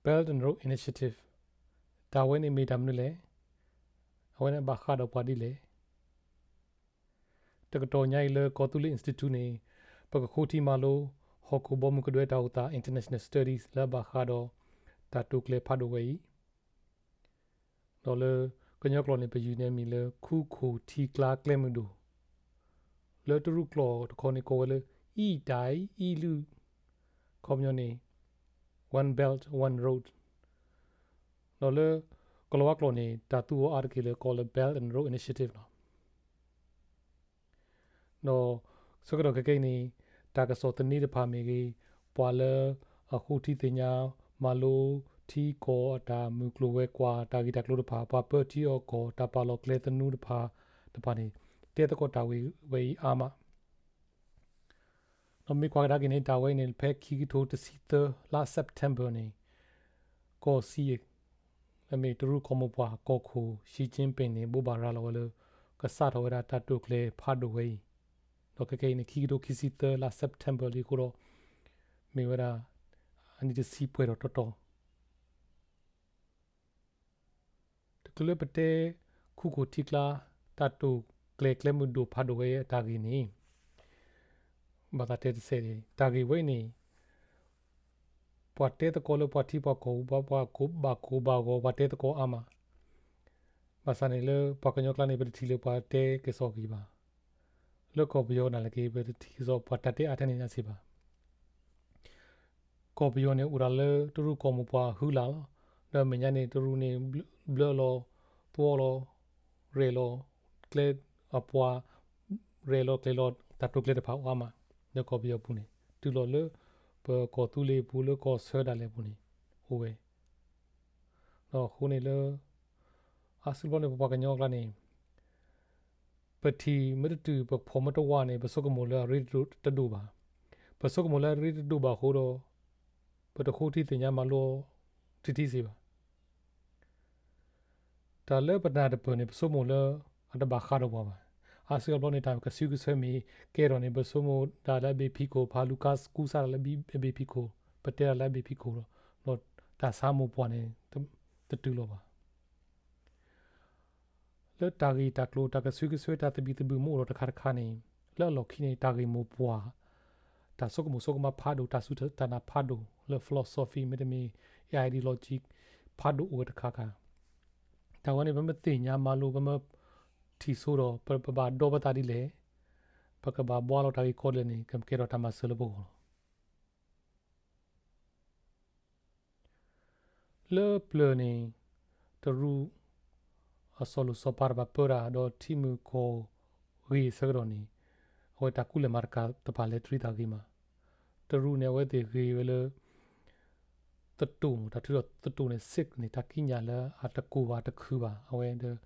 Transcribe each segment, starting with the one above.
Belt and Road Initiative တၢ်ဝဲန့ၣ်မ့ၢ်တၢ်မနုၤလဲၣ်. အဝဲန့ၣ်ဘၣ်ဃးဒီးပှၤဒ်လဲၣ်. တကတီၢ်ညါအံၤလၢကီၢ်သူလ့ၤ Institute န့ၣ် ပကဃိထံမၤလိ ဟီၣ်ခိၣ်ဘီမုၢ်ကဒွဲတၢ်အိၣ်သး International Studies လၢအဘၣ်ဃးဒီးတၢ်တိာ်ကျဲၤဖးဒိၣ်ဝဲအံၤ, ဒီးလၢကညီကျိာ်န့ၣ် ပယုၢ်န့ၣ်အမံၤလၢ ခူခိၣ်ထံကျါကျဲမုၢ်ဒိၣ်, လၢတရူးကျိာ်တခီန့ၣ်ကိးဝဲလၢ အံၣ်တၢ်အံၣ်အံၣ်လုၢ်, ခီပညီန့ၣ် One Belt One Road, ဒီးလၢကလီၤဝါကျိာ်န့ၣ် တၢ်သူအီၤအါတက့ၢ်လၢကိးလၢ Belt and Road Initiative လီၤ. ဒီးဆၢကတီၢ်ခဲကနံၣ်အံၤန့ၣ် တၢ်ကစီၣ်သန့တဖၣ်မ့ၢ်ဂ့ၤ, ပှၤလၢအဃိထံသ့ၣ်ညါမၤလိထံကီၢ်အတၢ်မုၢ်ကျိၤဝဲၤကွာ်တၢ်ဂ့ၢ်တၢ်ကျိၤတဖၣ်, ပှၤပၢထံအီၣ်ကီၢ်တၢ်ပာ်လီၤကျဲသနူတဖၣ်တဖၣ်န့ၣ် တဲသကိးတၢ်ဂ့ၢ်ဝဲအံၤအါမး ဒီးမ့ၢ်ကွၢ်ကဒါက့ၤန့ၣ် တၢ်ဝဲအံၤန့ၣ် ဖဲခံကထိတဆံသၢလါ September န့ၣ် ကီၢ်စံၣ်, လၢမ့ၢ်တရူးကီၢ်မိၢ်ပှၢ်ကီၢ်ခိၣ် Xi Jinping န့ၣ် ဘိးဘၣ်ရၤလီၤဝဲလၢ ကစးထီၣ်ဝဲဒၣ်တၢ်တိာ်ကျဲၤဖးဒိၣ်ဝဲအံၤ, ဒီးခဲကနံၣ်အံၤန့ၣ် ခံကထိခံဆံသၢလါ September လံအဃိဒီး မ့ၢ်ဝဲဒၣ် အနံၣ်တဆံပှဲၤထီၣ်တီတီ တချုးလၢပတဲ ခူခိၣ်ထံကျါ တၢ်တိာ်ကျဲၤကျဲမုၢ်ဒိၣ်ဖးဒိၣ်ဝဲအတၢ်ဂ့ၢ်န့ၣ် ဘၣ်သးတဲတစဲးဒၣ် တၢ်ဂ့ၢ်ဝဲအံၤန့ၣ် ပှၤတဲသကိးလၢပှၤထံပှၤကီၢ် ပှၤကိးဘၣ်ကိးဘၣ်ဂီၤ ပှၤတဲသကိးအါမး, ဘၣ်ဆၣ်န့ၣ်လၢပှၤကညီကျါန့ၣ် ပတထံၣ်လၢပှၤတဲကစီၣ်ဂ့ၤဘၣ်, လၢကီၢ်ပယီၤနၤလၢက့ ပတထံၣ်ကစီၣ်ပှၤတၢ်တဲအါထဲန့ၣ်အါစ့ၢ်ဘၣ် ကီၢ်ပယီၤန့ၣ် အိၣ်ဒၣ်လၢတရူးကီၢ်မိၢ်ပှၢ်ဟုလၢ်လီၤ. ဒီးမဲာ်ညါန့ၣ် တရူးန့ၣ် ဘျၢလီၤ, သွီလီၤ, ရဲၣ်လီၤ, ကျဲအပှၤ, ရဲၣ်လီၤကျဲၤလီၤ တၢ်တိာ်ကျဲၤတဖၣ်အိၣ်အါမး, လၢကီၢ်ပယီၤပူၤန့ၣ် တုၤလီၤလၢ ပကီၢ်သူလ့ၤပူၤ လၢကီၢ်ဆၢဒၣ်လဲာ်ပူၤန့ၣ် အိၣ်ဝဲ ဒီးအဃိန့ၣ်လၢ အါစုဘျီန့ၣ် ပပှၤကညီအကျါန့ၣ် ပထံၣ်မ့ၢ်တတုၤ ပဖီၣ်မ့ၢ်တဝါန့ၣ် ပဆိကမိၣ်လၢအရ့တဒိၣ်ဘၣ်. ပဆိကမိၣ်လၢအရ့တဒိၣ်ဘၣ်အဃိဒီး ပတဃိထံသ့ၣ်ညါမၤလိထံထံစ့ၢ်ဘၣ်. တၢ်လၢပနၢ်တပၢၢ်န့ၣ် ပဆိကမိၣ်လၢအတဘၣ်ဃးဒီးပှၤဘၣ်. အါစုအါဘျီန့ၣ် တၢ်ကစုကဆၢမ့ၢ်ကဲထီၣ်န့ၣ် ပဆိကမိၣ်ဒၣ်လၢအဘ့ၣ်ဖံးခိၣ်, ပဟးလူၤကူစါဒၣ်လၢအဘ့ၣ်ဖံးခိၣ်, ပတဲဒၣ်လၢအဘ့ၣ်ဖံးခိၣ်လီၤ. ဒီးတၢ်ဆါမိၢ်ပှၢ်န့ၣ် တတုၤလီၤဘၣ်. လၢတၢ်ဂ့ၢ်တၢ်ကျိၤ တၢ်ကစုကဆၢ တၢ်သဘံၣ်သဘုၣ်မ့ၢ်အိၣ်ဒီးတခါတခါန့ၣ် လၢအလီၢ်ခံန့ၣ် တၢ်ဂ့ၢ်မိၢ်ပှၢ် တၢ်ဆိကမိၣ်ဆိကမးဖးဒိၣ် တၢ်စူၢ်တၢ်နာ်ဖးဒိၣ် လၢ philosophy မ့တမ့ၢ် ideology ဖးဒိၣ်အိၣ်ဝဲတခါခါ, တၢ်ဝဲန့ၣ် ပမ့ၢ်သ့ၣ်ညါမၤလိ ပမ့ၢ်ထံၣ်ဆိဒီး ပဘၣ်ဒီပသးဒ်လဲၣ်, ပကဘၣ်ဘှါလီၤတၢ်ဂ့ၢ်ကီဒ်လဲၣ်န့ၣ် ကကဲထီၣ်တၢ်မၤစၢၤလၢပဂီၢ်လီၤ. လၢပျၢၤန့ၣ် တရူးအစီၤလိၤစီၤပၤတဖၣ်ပၢတၢ်ဒီးထံမုၢ်ကီၢ်ဂ့ၤအဆၢကတီၢ်န့ၣ် အဝဲတၢ်ကူၣ်လဲၤမၤတကးတဖၣ်လဲၤတရံးသးဂ့ၤမး, တရူးန့ၣ် အဝဲသ့ၣ်ဂ့ၤဝဲလၢ သတူၣ်မ့ၢ် တၢ်ထုးထီၣ်သတူၣ်န့ၣ် sick န့ၣ် တၢ်ကံးညာ်လၢအတကိၢ်ဘၣ်တခုဘၣ် အဝဲဒီး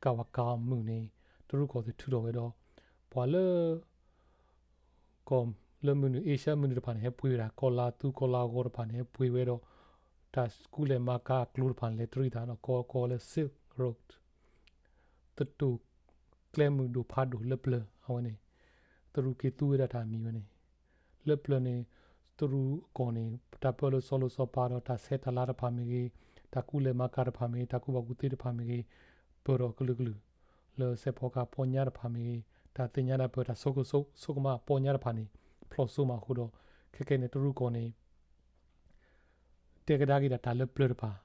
ကဝကမုၢ်န့ၣ် တရူးကီၢ်သ့ၣ်ထုးထီၣ်ဝဲဒီး ပှၤလၢ ကီၢ်လၢမုၢ်နုာ် အ့ရှါမုၢ်နုာ်တဖၣ်န့ၣ် ဟဲပှ့ၤဝဲဒၣ် ကီၢ်လၤသူကီၢ်လၤဂီၤတဖၣ်န့ၣ် ဟဲပှ့ၤဝဲဒီး တၢ်ကူၣ်လဲၤမၤကၤအကျိၤတဖၣ်န့ၣ် လဲၤတရံးသးဒီး ကီၢ်ကီၢ်လၢ Silk Road သတူၣ်ကျဲမုၢ်ဒိၣ်ဖးဒိၣ်လၢပျၢၤ အဝဲန့ၣ် တရူးက့ၤသူဝဲဒၣ်တၢ်အမံၤဝဲန့ၣ် လၢပျၢၤန့ၣ် တရူးအကီၢ်န့ၣ် တၢ်ပၢလၢစီၤလိၤစီၤပၤဒီး တၢ်ဆဲးတၢ်လၤတဖၣ်မ့ၢ်ဂ့ၤ, တၢ်ကူၣ်လဲၤမၤကၤတဖၣ်မ့ၢ်ဂ့ၤ, တၢ်ကူၣ်ဘၣ်ကူၣ်သ့တဖၣ်မ့ၢ်ဂ့ၤ, ပၢၢ်ထီၣ်ကလုာ်ကလုာ် လၢစဲးဖီကဟၣ်ပီညါတဖၣ်မ့ၢ်ဂ့ၤ, တၢ်သ့ၣ်ညါတၢ်ပၢၢ် တၢ်ဆိကမိၣ်ဆိကမးပီညါတဖၣ်န့ၣ် ဖျိးစိမးအဃိဒီး ခဲကနံၣ်န့ၣ် တရူးကီၢ်န့ၣ် တဲကဒါက့ၤဒၣ်တၢ်လၢပျၢၤတဖၣ်,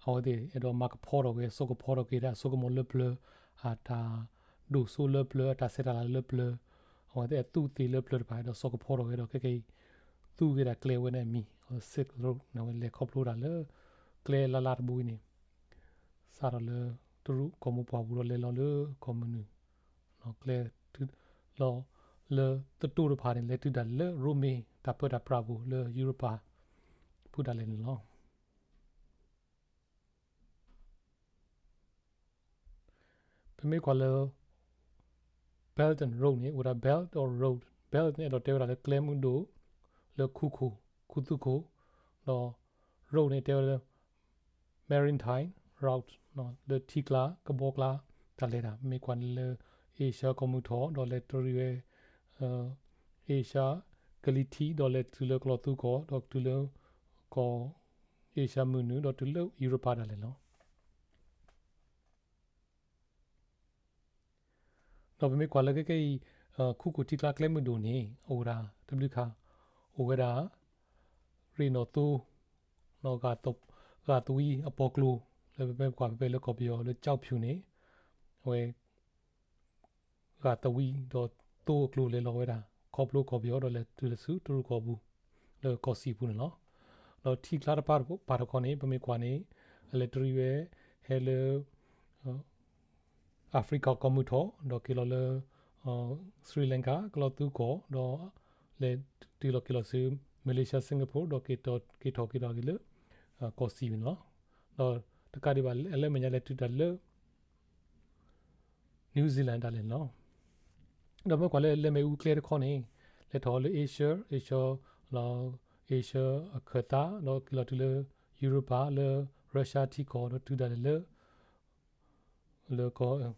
အဝဲသ့ၣ်အဲၣ်ဒိးမၤကဖီထီၣ်က့ၤ ဆိကဖီထီၣ်က့ၤတၢ်ဆိကမိၣ်လၢပျၢၤ, အတၢ်ဒိၣ်စိလၢပျၢၤ, အတၢ်ဆဲးတၢ်လၤလၢပျၢၤ, အဝဲသ့ၣ်အသူးသ့ၣ်လၢပျၢၤတဖၣ် အဲၣ်ဒိးဆိကဖီထီၣ်က့ၤဒီး ခဲကနံၣ်အံၤ သူဝဲဒၣ်ကျဲဝဲန့ၣ်အမံၤ Silk Road န့ၣ် အဝဲလဲၤခီဖျိတၢ်လၢ ကျဲလါလါတဘိအံၤန့ၣ် စးထီၣ်လၢတရူးကီၢ်မိၢ်ပှၢ်ပူၤဒီးလဲၤလီၤလၢကီၢ်မုၢ်နုာ်, ကျဲလီၤလၢသတူၢ်တဖၣ်န့ၣ် လဲၤတုၤဒၣ်လၢရိမ့ၤ တၢ်ပၢတၢ်ပြးပူၤလၢယူရပၤ ပူၤဒၣ်လဲာ်န့ၣ်လီၤ. ပမ့ၢ်ကွၢ်လၢ Belt and Road န့ၣ် အိၣ်ဝဲဒၣ် Belt or Road, Belt န့ၣ် အဲၣ်ဒိးတဲဝဲဒၣ်လၢကျဲမုၢ်ဒိၣ် လၢခူခိၣ် ခူသူခိၣ်, ဒီး Road န့ၣ် တဲဝဲလၢ Maritime Route လၢထံကျါ ကဘီကျါ တၢ်လဲၤတၢ် မ့ၢ်ကွၢ်န့ၣ်လၢ အ့ရှါကီၢ်မုၢ်ထီၣ် ဒီးလဲၤတရံးဝဲ အ့ရှါကလံၤထံး ဒီးလဲၤတုၤလၢကလီၤသူကီၢ် ဒီးတုၤလၢကီၢ် Asia မုၢ်နုာ် ဒီးတုၤလၢ Europa ဒၣ်လဲာ်လီၤ. ဒီးပမ့ၢ်ကွၢ်လၢခဲကဲအံၤ ခူၣ်ခိၣ်ထံကျါကျဲမုၢ်ဒိၣ်န့ၣ် အိၣ်ဝဲဒၣ်တဘျုးခါ, အိၣ်ဝဲဒၣ် ရ့ၣ်နီၣ်သိ ဂၤသဝံအပီၤကျိၤ လၢပမ့ၢ်ကွၢ်ဖဲဖဲလၢကီၢ်ပယီၤလၢ ကျောက်ဖြူ န့ၣ် အဝဲ ဂၤသဝံဒီးသိအကျိၤလဲၤလီၤဝဲဒၣ် ခီဖျိကီၢ်ပယီၤဒီးလဲၤတုၤလၢဆူတရူးကီၢ်ပူၤ လၢကီၢ်စံၣ်ပူၤန့ၣ်လီၤ. ဒီးထံကျါတပၤပၤတခီန့ၣ် ပမ့ၢ်ကွၢ်န့ၣ် အလဲၤတရံးဝဲ ဟဲလၢ Africa ကီၢ်မုၢ်ထီၣ် ဒီးက့ၤလီၤလၢ Sri Lanka ကလီၤသူကီၢ် ဒီးလဲၤတုၤလီၤက့ၤလီၤဆူ Malaysia Singapore ဒီးက့ၤထီၣ်က့ၤဒီးက့ၤလၢ ကီၢ်စံၣ်ပူၤန့ၣ်လီၤ. ဒီးတကးဒံးဘၣ် အလၢမဲာ်ညါလဲၤတုၤတၢ်လၢ New Zealand ဒၣ်လဲာ်န့ၣ်လီၤ. ဒီးမ့ၢ်ကွၢ်လၢလဲၤမ့ၣ်အူကျဲတခီန့ၣ် လဲၤထီၣ်လၢ Asia, Asia, Asia အခၢၣ်သး ဒီးက့ၤလီၤတုၤလၢ Europa လၢ Russia ထံကီၢ် ဒီးတုၤဒၣ်လဲာ်လၢ လၢကီၢ်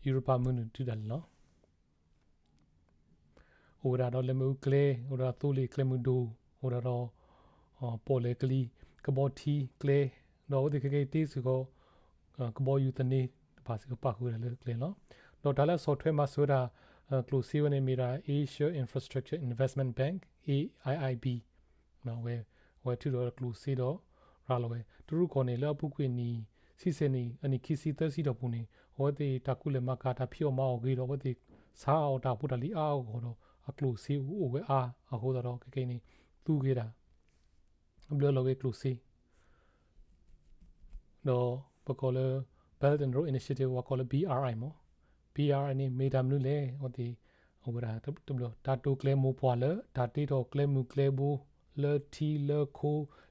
Europa မုၢ်နုာ်တုၤဒၣ်လဲာ်လီၤ. အိၣ်ဝဲဒၣ်ဒီးလဲၤမ့ၣ်အူကျဲ, အိၣ်ဝဲဒၣ်ဒီးသိလ့ၣ်ကျဲမုၢ်ဒိၣ်, အိၣ်ဝဲဒၣ်ဒီး ပီၣ်လဲၣ်ကလံၤ, ကဘီထံကျဲ, ဒီးအဝဲသ့ၣ်ခဲကဲအံၤတ့စ့ၢ်ကီး ကဘီယူၤသန့ တဖၣ်စ့ၢ်ကီးပာ်ဃုာ်ဝဲဒၣ်လၢကျဲလီၤ. ဒီးတၢ်လၢအဆီၣ်ထွဲမၤစၢၤဝဲဒၣ် ကျိၣ်စ့ဝဲန့ၣ် မ့ၢ်ဒၣ် Asia Infrastructure Investment Bank, A I I B အဝဲထုးထီၣ်ကျိၣ်စ့ဒီး ရၤလီၤဝဲ တရူးကီၢ်န့ၣ် လၢအပူၤကွံာ်နံၣ် ဆံဆဲးနံၣ် အနံၣ်ခံဆံသၢဆံတီၢ်ပူၤန့ၣ် အဝဲသ့ၣ်တၢ်ကူၣ်လဲၤမၤကၤ တၢ်ဖံးအီၣ်မၤအီၣ်ဂ့ၤဒီး အဝဲသ့ၣ်ဆါအီၣ်တၢ်ဖိတၢ်လံၤအါအါဂီၢ်ဂီၢ်ဒီး အကျိၣ်စ့အိၣ်ဝဲအါအဃိသတးဒီး ခဲကဲအံၤန့ၣ် သူက့ၤဒၣ် ဘျၢလီၤက့ၤကျိၣ်စ့ ဒီးပကိးလၢ Belt and Road Initiative ပှၤကိးလၢ B R I မ့ၢ် B R I န့ၣ် မ့ၢ်တၢ်မနုၤလဲၣ် အဝဲသ့ၣ် အဝဲဒၣ်တဘျီ တၢ်တိာ်ကျဲၤမိၢ်ပှၢ်လၢ တၢ်တ့ထီၣ်ကျဲမုၢ်ကျဲဘိ လၢထံလၢခိ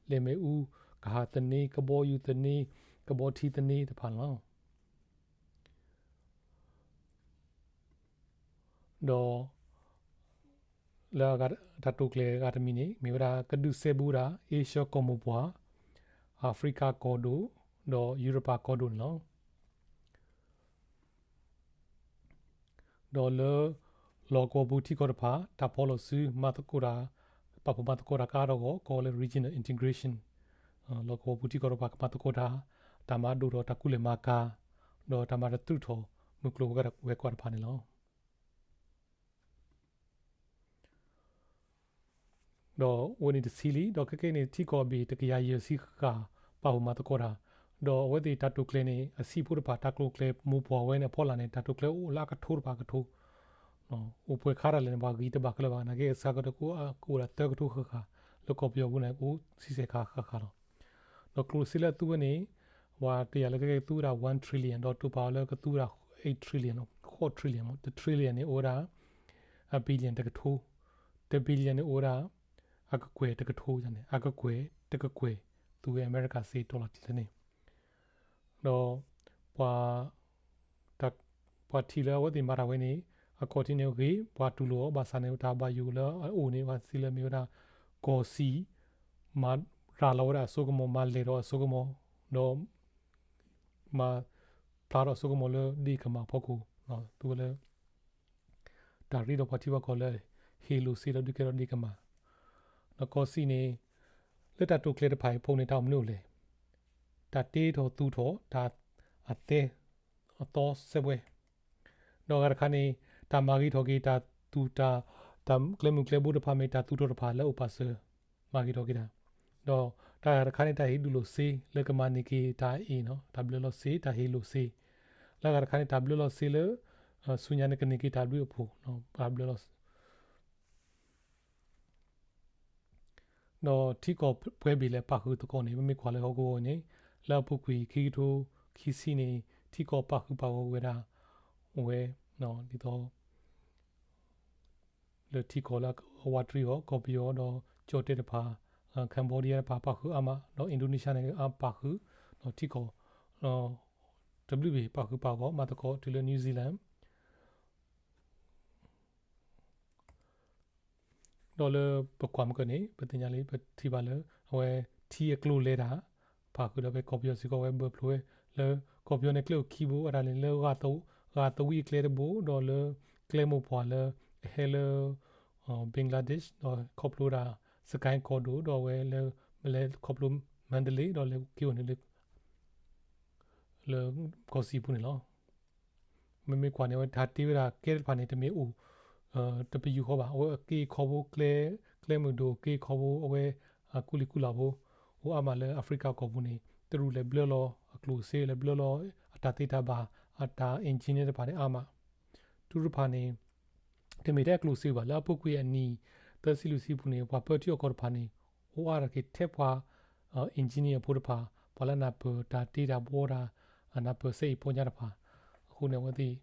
လဲၤမ့ၣ်အူ ကဟၣ်သန့ ကဘီယူၤသန့ ကဘီထံသန့တဖၣ်န့ၣ်လီၤ. ဒီး လၢတၢ်တိာ်ကျဲၤအဂၤတမံၤန့ၣ် မ့ၢ်ဝဲဒၣ်ကဒုးစဲဘူးဒၣ် Asia ကီၢ်မိၢ်ပှၢ်, Africa ကီၢ်ဒိၣ်, ဒီး Europa ကီၢ်ဒိၣ်န့ၣ်လီၤ. ဒီးလၢ လီၢ်ကဝီၤပူၤထံကီၢ်တဖၣ် တၢ်ဖီၣ်လိာ်စု မၤသကိးတၢ် ပာ်ဖှိၣ်မၤသကိးတၢ်ကအါထီၣ်အဂီၢ် ကိးလၢ regional integration လီၢ်ကဝီၤပူၤထံကီၢ်တဖၣ်ကမၤသကိးတၢ်, တၢ်မၤဒိၣ်ထီၣ်တၢ်ကူၣ်လဲၤမၤကၤ, ဒီးတၢ်မၤတသရူးထီၣ် မုၢ်ကျိၤဝဲၤကွာ်တဖၣ်န့ၣ်လီၤ. ဒီးအဝဲန့ၣ်တဆံလံ, ဒီးခဲကဲန့ၣ် ထံကီၢ်အဘ့ၣ်တကယၤယဲၢ်ဆံဃၣ် ပာ်ဖှိၣ်မၤသကိးတၢ်, ဒီးအဝဲသ့ၣ်တၢ်တိာ်ကျဲၤန့ၣ် အဆံးဖိတဖၣ် တၢ်တိာ်ကျဲၤမိၢ်ပှၢ်ဝဲန့ၣ် အဖီလာ်န့ၣ် တၢ်တိာ်ကျဲၤအိၣ်လၢအကထိတဖၣ်အကထိ, အိၣ်ပှဲၤခါဒၣ်လဲာ်န့ၣ် ပှၤဂံၢ်တဘၣ်ခဲလၢာ်ဘၣ်, နာ်က့အစှၤကတၢၢ်ကအိၣ်ဒၣ်သၢကထိဃၣ်ဃၣ်, လၢကီၢ်ပယီၤပူၤန့ၣ် အိၣ်ဆံဆဲးခါဃၣ်ဃၣ်လီၤ. ဒီးကျိၣ်စ့လၢအသူဝဲန့ၣ် ပှၤတယာ်လၢကသူဝဲဒၣ် one trillion ဒီးတိာ်ပာ်အီၤလၢကသူဝဲဒၣ် eight trillion, ဃိး trillion, တ trillion န့ၣ် အိၣ်ဝဲဒၣ် အ billion တကထိ, တ billion န့ၣ် အိၣ်ဝဲဒၣ် အကကွဲၢ်တကထိန့ၣ်, အကကွဲၢ်တကကွဲၢ် သူဝဲအမဲရကၤစ့ dollar ထံၣ်န့ၣ်, ဒီး ပှၤ ပှၤထံၣ်လၢအဝဲသ့ၣ်မၤတၢ်ဝဲန့ၣ် အခီၣ်ထံးန့ၣ်ဂ့ၤ, ပှၤတူၢ်လိာ်အီၤ ဘၣ်ဆၣ်န့ၣ် တၢ်ဘၣ်ယိၣ်လၢအအိၣ်န့ၣ် ပှၤစံးလၢမ့ၢ်ဝဲဒၣ် ကီၢ်စံၣ် မၤရၤလီၤဝဲဒၣ်အစိကမီၤ, မၤလဲၢ်ထီၣ်အစိကမီၤ, ဒီး မၤဖျါထီၣ်အစိကမီၤလၢဒ့ၣ်ကမၢ်ဖီခိၣ်, သူဝဲလၢ တၢ်ရ့ဒီးပှၤထံပှၤကီၢ်လၢ ဟ့ၣ်လိာ်စ့ဒီးဒုးကဲထီၣ်ဒ့ၣ်ကမၢ်, ဒီးကီၢ်စံၣ်န့ၣ် လၢတၢ်တိာ်ကျဲၤတဖၣ်အံၤအဖီန့ၣ် တၢ်အိၣ်မနုၤအိၣ်လဲၣ်, တၢ်တ့ထီၣ်သူၣ်ထီၣ် တၢ်အသဲ အသီစဲးပှဲၤ, ဒီးအဂၤတခါန့ၣ် တၢ်မၤဂ့ၤထီၣ်က့ၤ တၢ်သူၣ်တၢ် တၢ်ကျဲမုၢ်ကျဲဘိတဖၣ်မ့ၢ်တၢ်သူၣ်ထီၣ်တဖၣ်လၢအိၣ်ပာ်စၢၤ မၤဂ့ၤထီၣ်က့ၤတၢ်, ဒီးတၢ်ဂၤတခါန့ၣ် တၢ်ဟ့ၣ်ဒုးလိာ်စ့ လၢကမၤန့ၢ်က့ၤတၢ်အ့ၣ်, တၢ်ဘျၢလီၤစ့ တၢ်ဟ့ၣ်လိာ်စ့, လၢအဂၤတခါန့ၣ် တၢ်ဘျၢလီၤစ့လၢ ဆူညါန့ၣ်ကန့ၢ်က့ၤတၢ်ဘျုးအဖှိၣ်, တၢ်ဘျၢလီၤ ဒီးထံကီၢ်ပှဲၤဘ့ၣ်လၢပာ်ဃုာ်သကိးန့ၣ် ပမ့ၢ်ကွၢ်လၢဟီၣ်ကဝီၤန့ၣ် လၢအပူၤကွံာ်ခံကထိခံဆံန့ၣ် ထံကီၢ်ပာ်ဃုာ်ပာ်ဂီၢ်ဝဲဒၣ် ဝဲ ဒ်သိး လၢထံကီၢ်လၢအဝးတရံးအီၤ ကီၢ်ပယီၤဒီးကၠီၣ်တဲၣ်တဖၣ်, Cambodia တဖၣ်ပာ်ဃုာ်အါမး, ဒီး Indonesia န့ၣ်အပာ်ဃုာ်, ဒီးထံကီၢ် တဘျုးဘ့ၣ်ပာ်ဃုာ်ပာ်ဂီၢ် မၤသကိးတုၤလၢ New Zealand ဒီးလၢပကွၢ်မုၢ်ကၢၢ်န့ၣ် ပသ့ၣ်ညါလံ ပထံၣ်ဘၣ်လၢ အဝဲထံအကျိၤလဲၤတၢ် ပာ်ဃုာ်ဒီးဖဲကီၢ်ပယီၤစ့ၢ်ကီး အဝဲဘၢၣ်ဖျိဝဲ လၢကီၢ်ပယီၤန့ၣ် ကျဲအိၣ်ခံဘိ အဝဲဒၣ်န့ၣ်လၢ ဂၤသဝံအကျဲတဘိ ဒီးလၢကျဲမိၢ်ပှၢ်လၢ အဟဲလၢ Bangladesh ဒီးခီဖျိဒၣ် စကဲကီၢ်ဒိၣ် ဒီးအဝဲလၢ မလဲခီဖျိ မၣ်တလ့ဒီးလဲၤက့ၤအိၣ်န့ၣ်လၢ လၢကီၢ်စံၣ်အပူၤန့ၣ်လီၤ. မ့မ့ၢ်ကွၢ်န့ၣ် အဝဲတၢ်တ့ဝဲဒၣ်ကဲတဖၣ်န့ၣ် တမ့ၢ်အိၣ် တပယူာ်ဃီဘၣ်. အဝဲအက့အခီဖိ ကျဲမုၢ်ဒိၣ်က့အခီဖိ အဝဲအကူလံၤကူလၤဖိ အိၣ်အါမးလၢ Africa ကီၢ်ပူၤန့ၣ် တရူးလဲၤဘျၢလီၤအကျိၣ်စ့ လဲၤဘျၢလီၤအတၢ်သ့တၢ်ဘၣ် အတၢ် engineer တဖၣ်န့ၣ်အါမး. တရူးတဖၣ်န့ၣ် တမ့ၢ်ထဲအကျိၣ်စ့ဘၣ် လၢအပူၤကွံာ်အနံၣ်သၢဆံလွံၢ်ဆံပူၤန့ၣ် ပှၤပၢထံအီၣ်ကီၢ်တဖၣ်န့ၣ် အိၣ်အါတက့ၢ်ထဲပှၤ engineer ဖိတဖၣ် ပှၤလၢနၢ်ပၢၢ်တၢ်တ့တၢ်ဘှီတၢ် နၢ်ပၢၢ်စဲအ့ၣ်ပီညါတဖၣ်. အဃိန့ၣ် အဝဲသ့ၣ်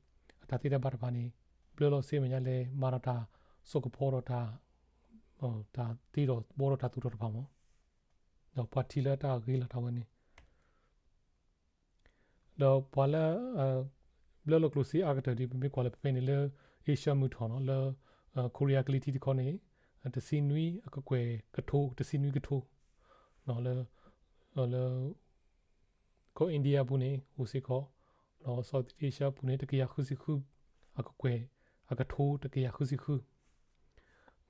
အတၢ်သ့တၢ်ဘၣ်တဖၣ်န့ၣ် ဘျၢလီၤစ့မဲာ်ညါ လဲၤမၤဒီးတၢ်စိာ်ကဖီဒီးတၢ် တၢ်တ့ဒီးဘှီဒီးတၢ်သူၣ်ထီၣ်တဖၣ်မး ဒီးပှၤထံၣ်လၢတၢ်ဂ့ၤလီၤတၢ်ဝဲန့ၣ် ဒီးပှၤလၢ ဘျၢလီၤကျိၣ်စ့အါကတၢၢ်ဒ် ပမ့ၢ်ကွၢ်လၢပဖဲန့ၣ်လၢ Asia မုၢ်ထီၣ်နီၤ လၢ Korea ကလံၤထံးတခီန့ၣ် တဆံနွံအကကွဲၢ်ကထိ တဆံနွံကထိ လၢ ကီၢ် India ပူၤန့ၣ် အိၣ်စ့ၢ်ကီး ဒီး South Asia ပူၤန့ၣ် တကယၤဃုဆံဃု အကကွဲၢ်အကထိ တကယၤဃုဆံဃု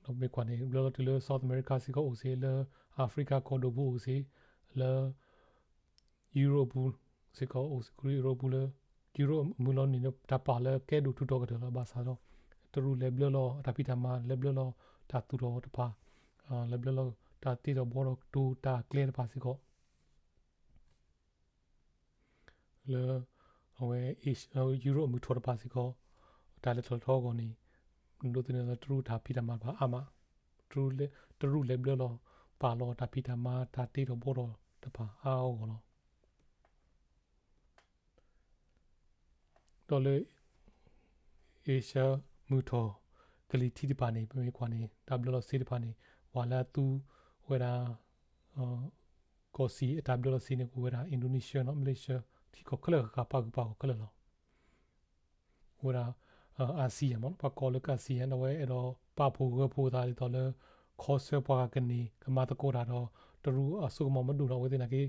ဒီးမ့ၢ်ကွၢ်န့ၣ် ဘျၢလီၤတုၤလၢ South America စ့ၢ်ကီးအိၣ်စ့ၢ် လၢ Africa ကီၢ်ဒိၣ်ပူၤအိၣ်စ့ၢ် လၢ Europe ပူၤစ့ၢ်ကီးအိၣ်စ့ၢ် Europe ပူၤလၢ Europe မုၢ်လီၤနံၤန့ၣ် တၢ်ပာ်လၢကဲဒိၣ်ထူးထီၣ်ကတၢၢ်လီၤ ဘၣ်ဆၣ်ဒီး တရူးလဲၤဘျၢလီၤအတၢ်ဖံးတၢ်မၤ လဲၤဘျၢလီၤတၢ်သူၣ်ထီၣ်တဖၣ် လဲၤဘျၢလီၤတၢ်တ့ဒီးဘှီဒီးတိၤတၢ်ကျဲတဖၣ်စ့ၢ်ကီး လၢ အဝဲ Europe အမုၢ်ထီၣ်တဖၣ်စ့ၢ်ကီး တၢ်လဲၤထီၣ်လဲၤထီအဂီၢ်န့ၣ် ဒိးသန့ၤလၢတရူးတၢ်ဖံးတၢ်မၤတဖၣ်အါမး တရူးလဲၤဘျၢလီၤပာ်လီၤတၢ်ဖံးတၢ်မၤတၢ်တ့ဒီးဘှီဒီးတဖၣ်အါအဂီၢ်လီၤ. ဒီးလၢ Asia မုၢ်ထီၣ်ကလံၤထံးတဖၣ်န့ၣ် ပမ့ၢ်ကွၢ်န့ၣ် တၢ်ဘျၢလီၤစ့တဖၣ်န့ၣ် ပှၤလၢအသူဝဲဒၣ် ကီၢ်စံၣ်အတၢ်ဘျၢလီၤစ့န့ၣ် ကအိၣ်ဝဲဒၣ် Indonesia နီၤ Malaysia ထံကီၢ်ခဲလၢာ်ဃၣ်ဃၣ်ပာ်ဂုၤပာ်ဂီၤခဲလၢာ်လီၤ. အိၣ်ဝဲဒၣ် ASEAN မ့ၢ်နီၤ ပှၤကိးလၢ ASEAN ဒီးအဝဲအဲၣ်ဒိးပာ်ဖှိၣ်ဂၢၤဖှိၣ်သးဒ်သိးလၢ ခီဆၢပှၤဂၤကန့ၢ်ကမၤသကိးတၢ်ဒီး တရူးအစိကမီၤမ့ၢ်ဒိၣ်ဒီး အဝဲသ့ၣ်နာ်က့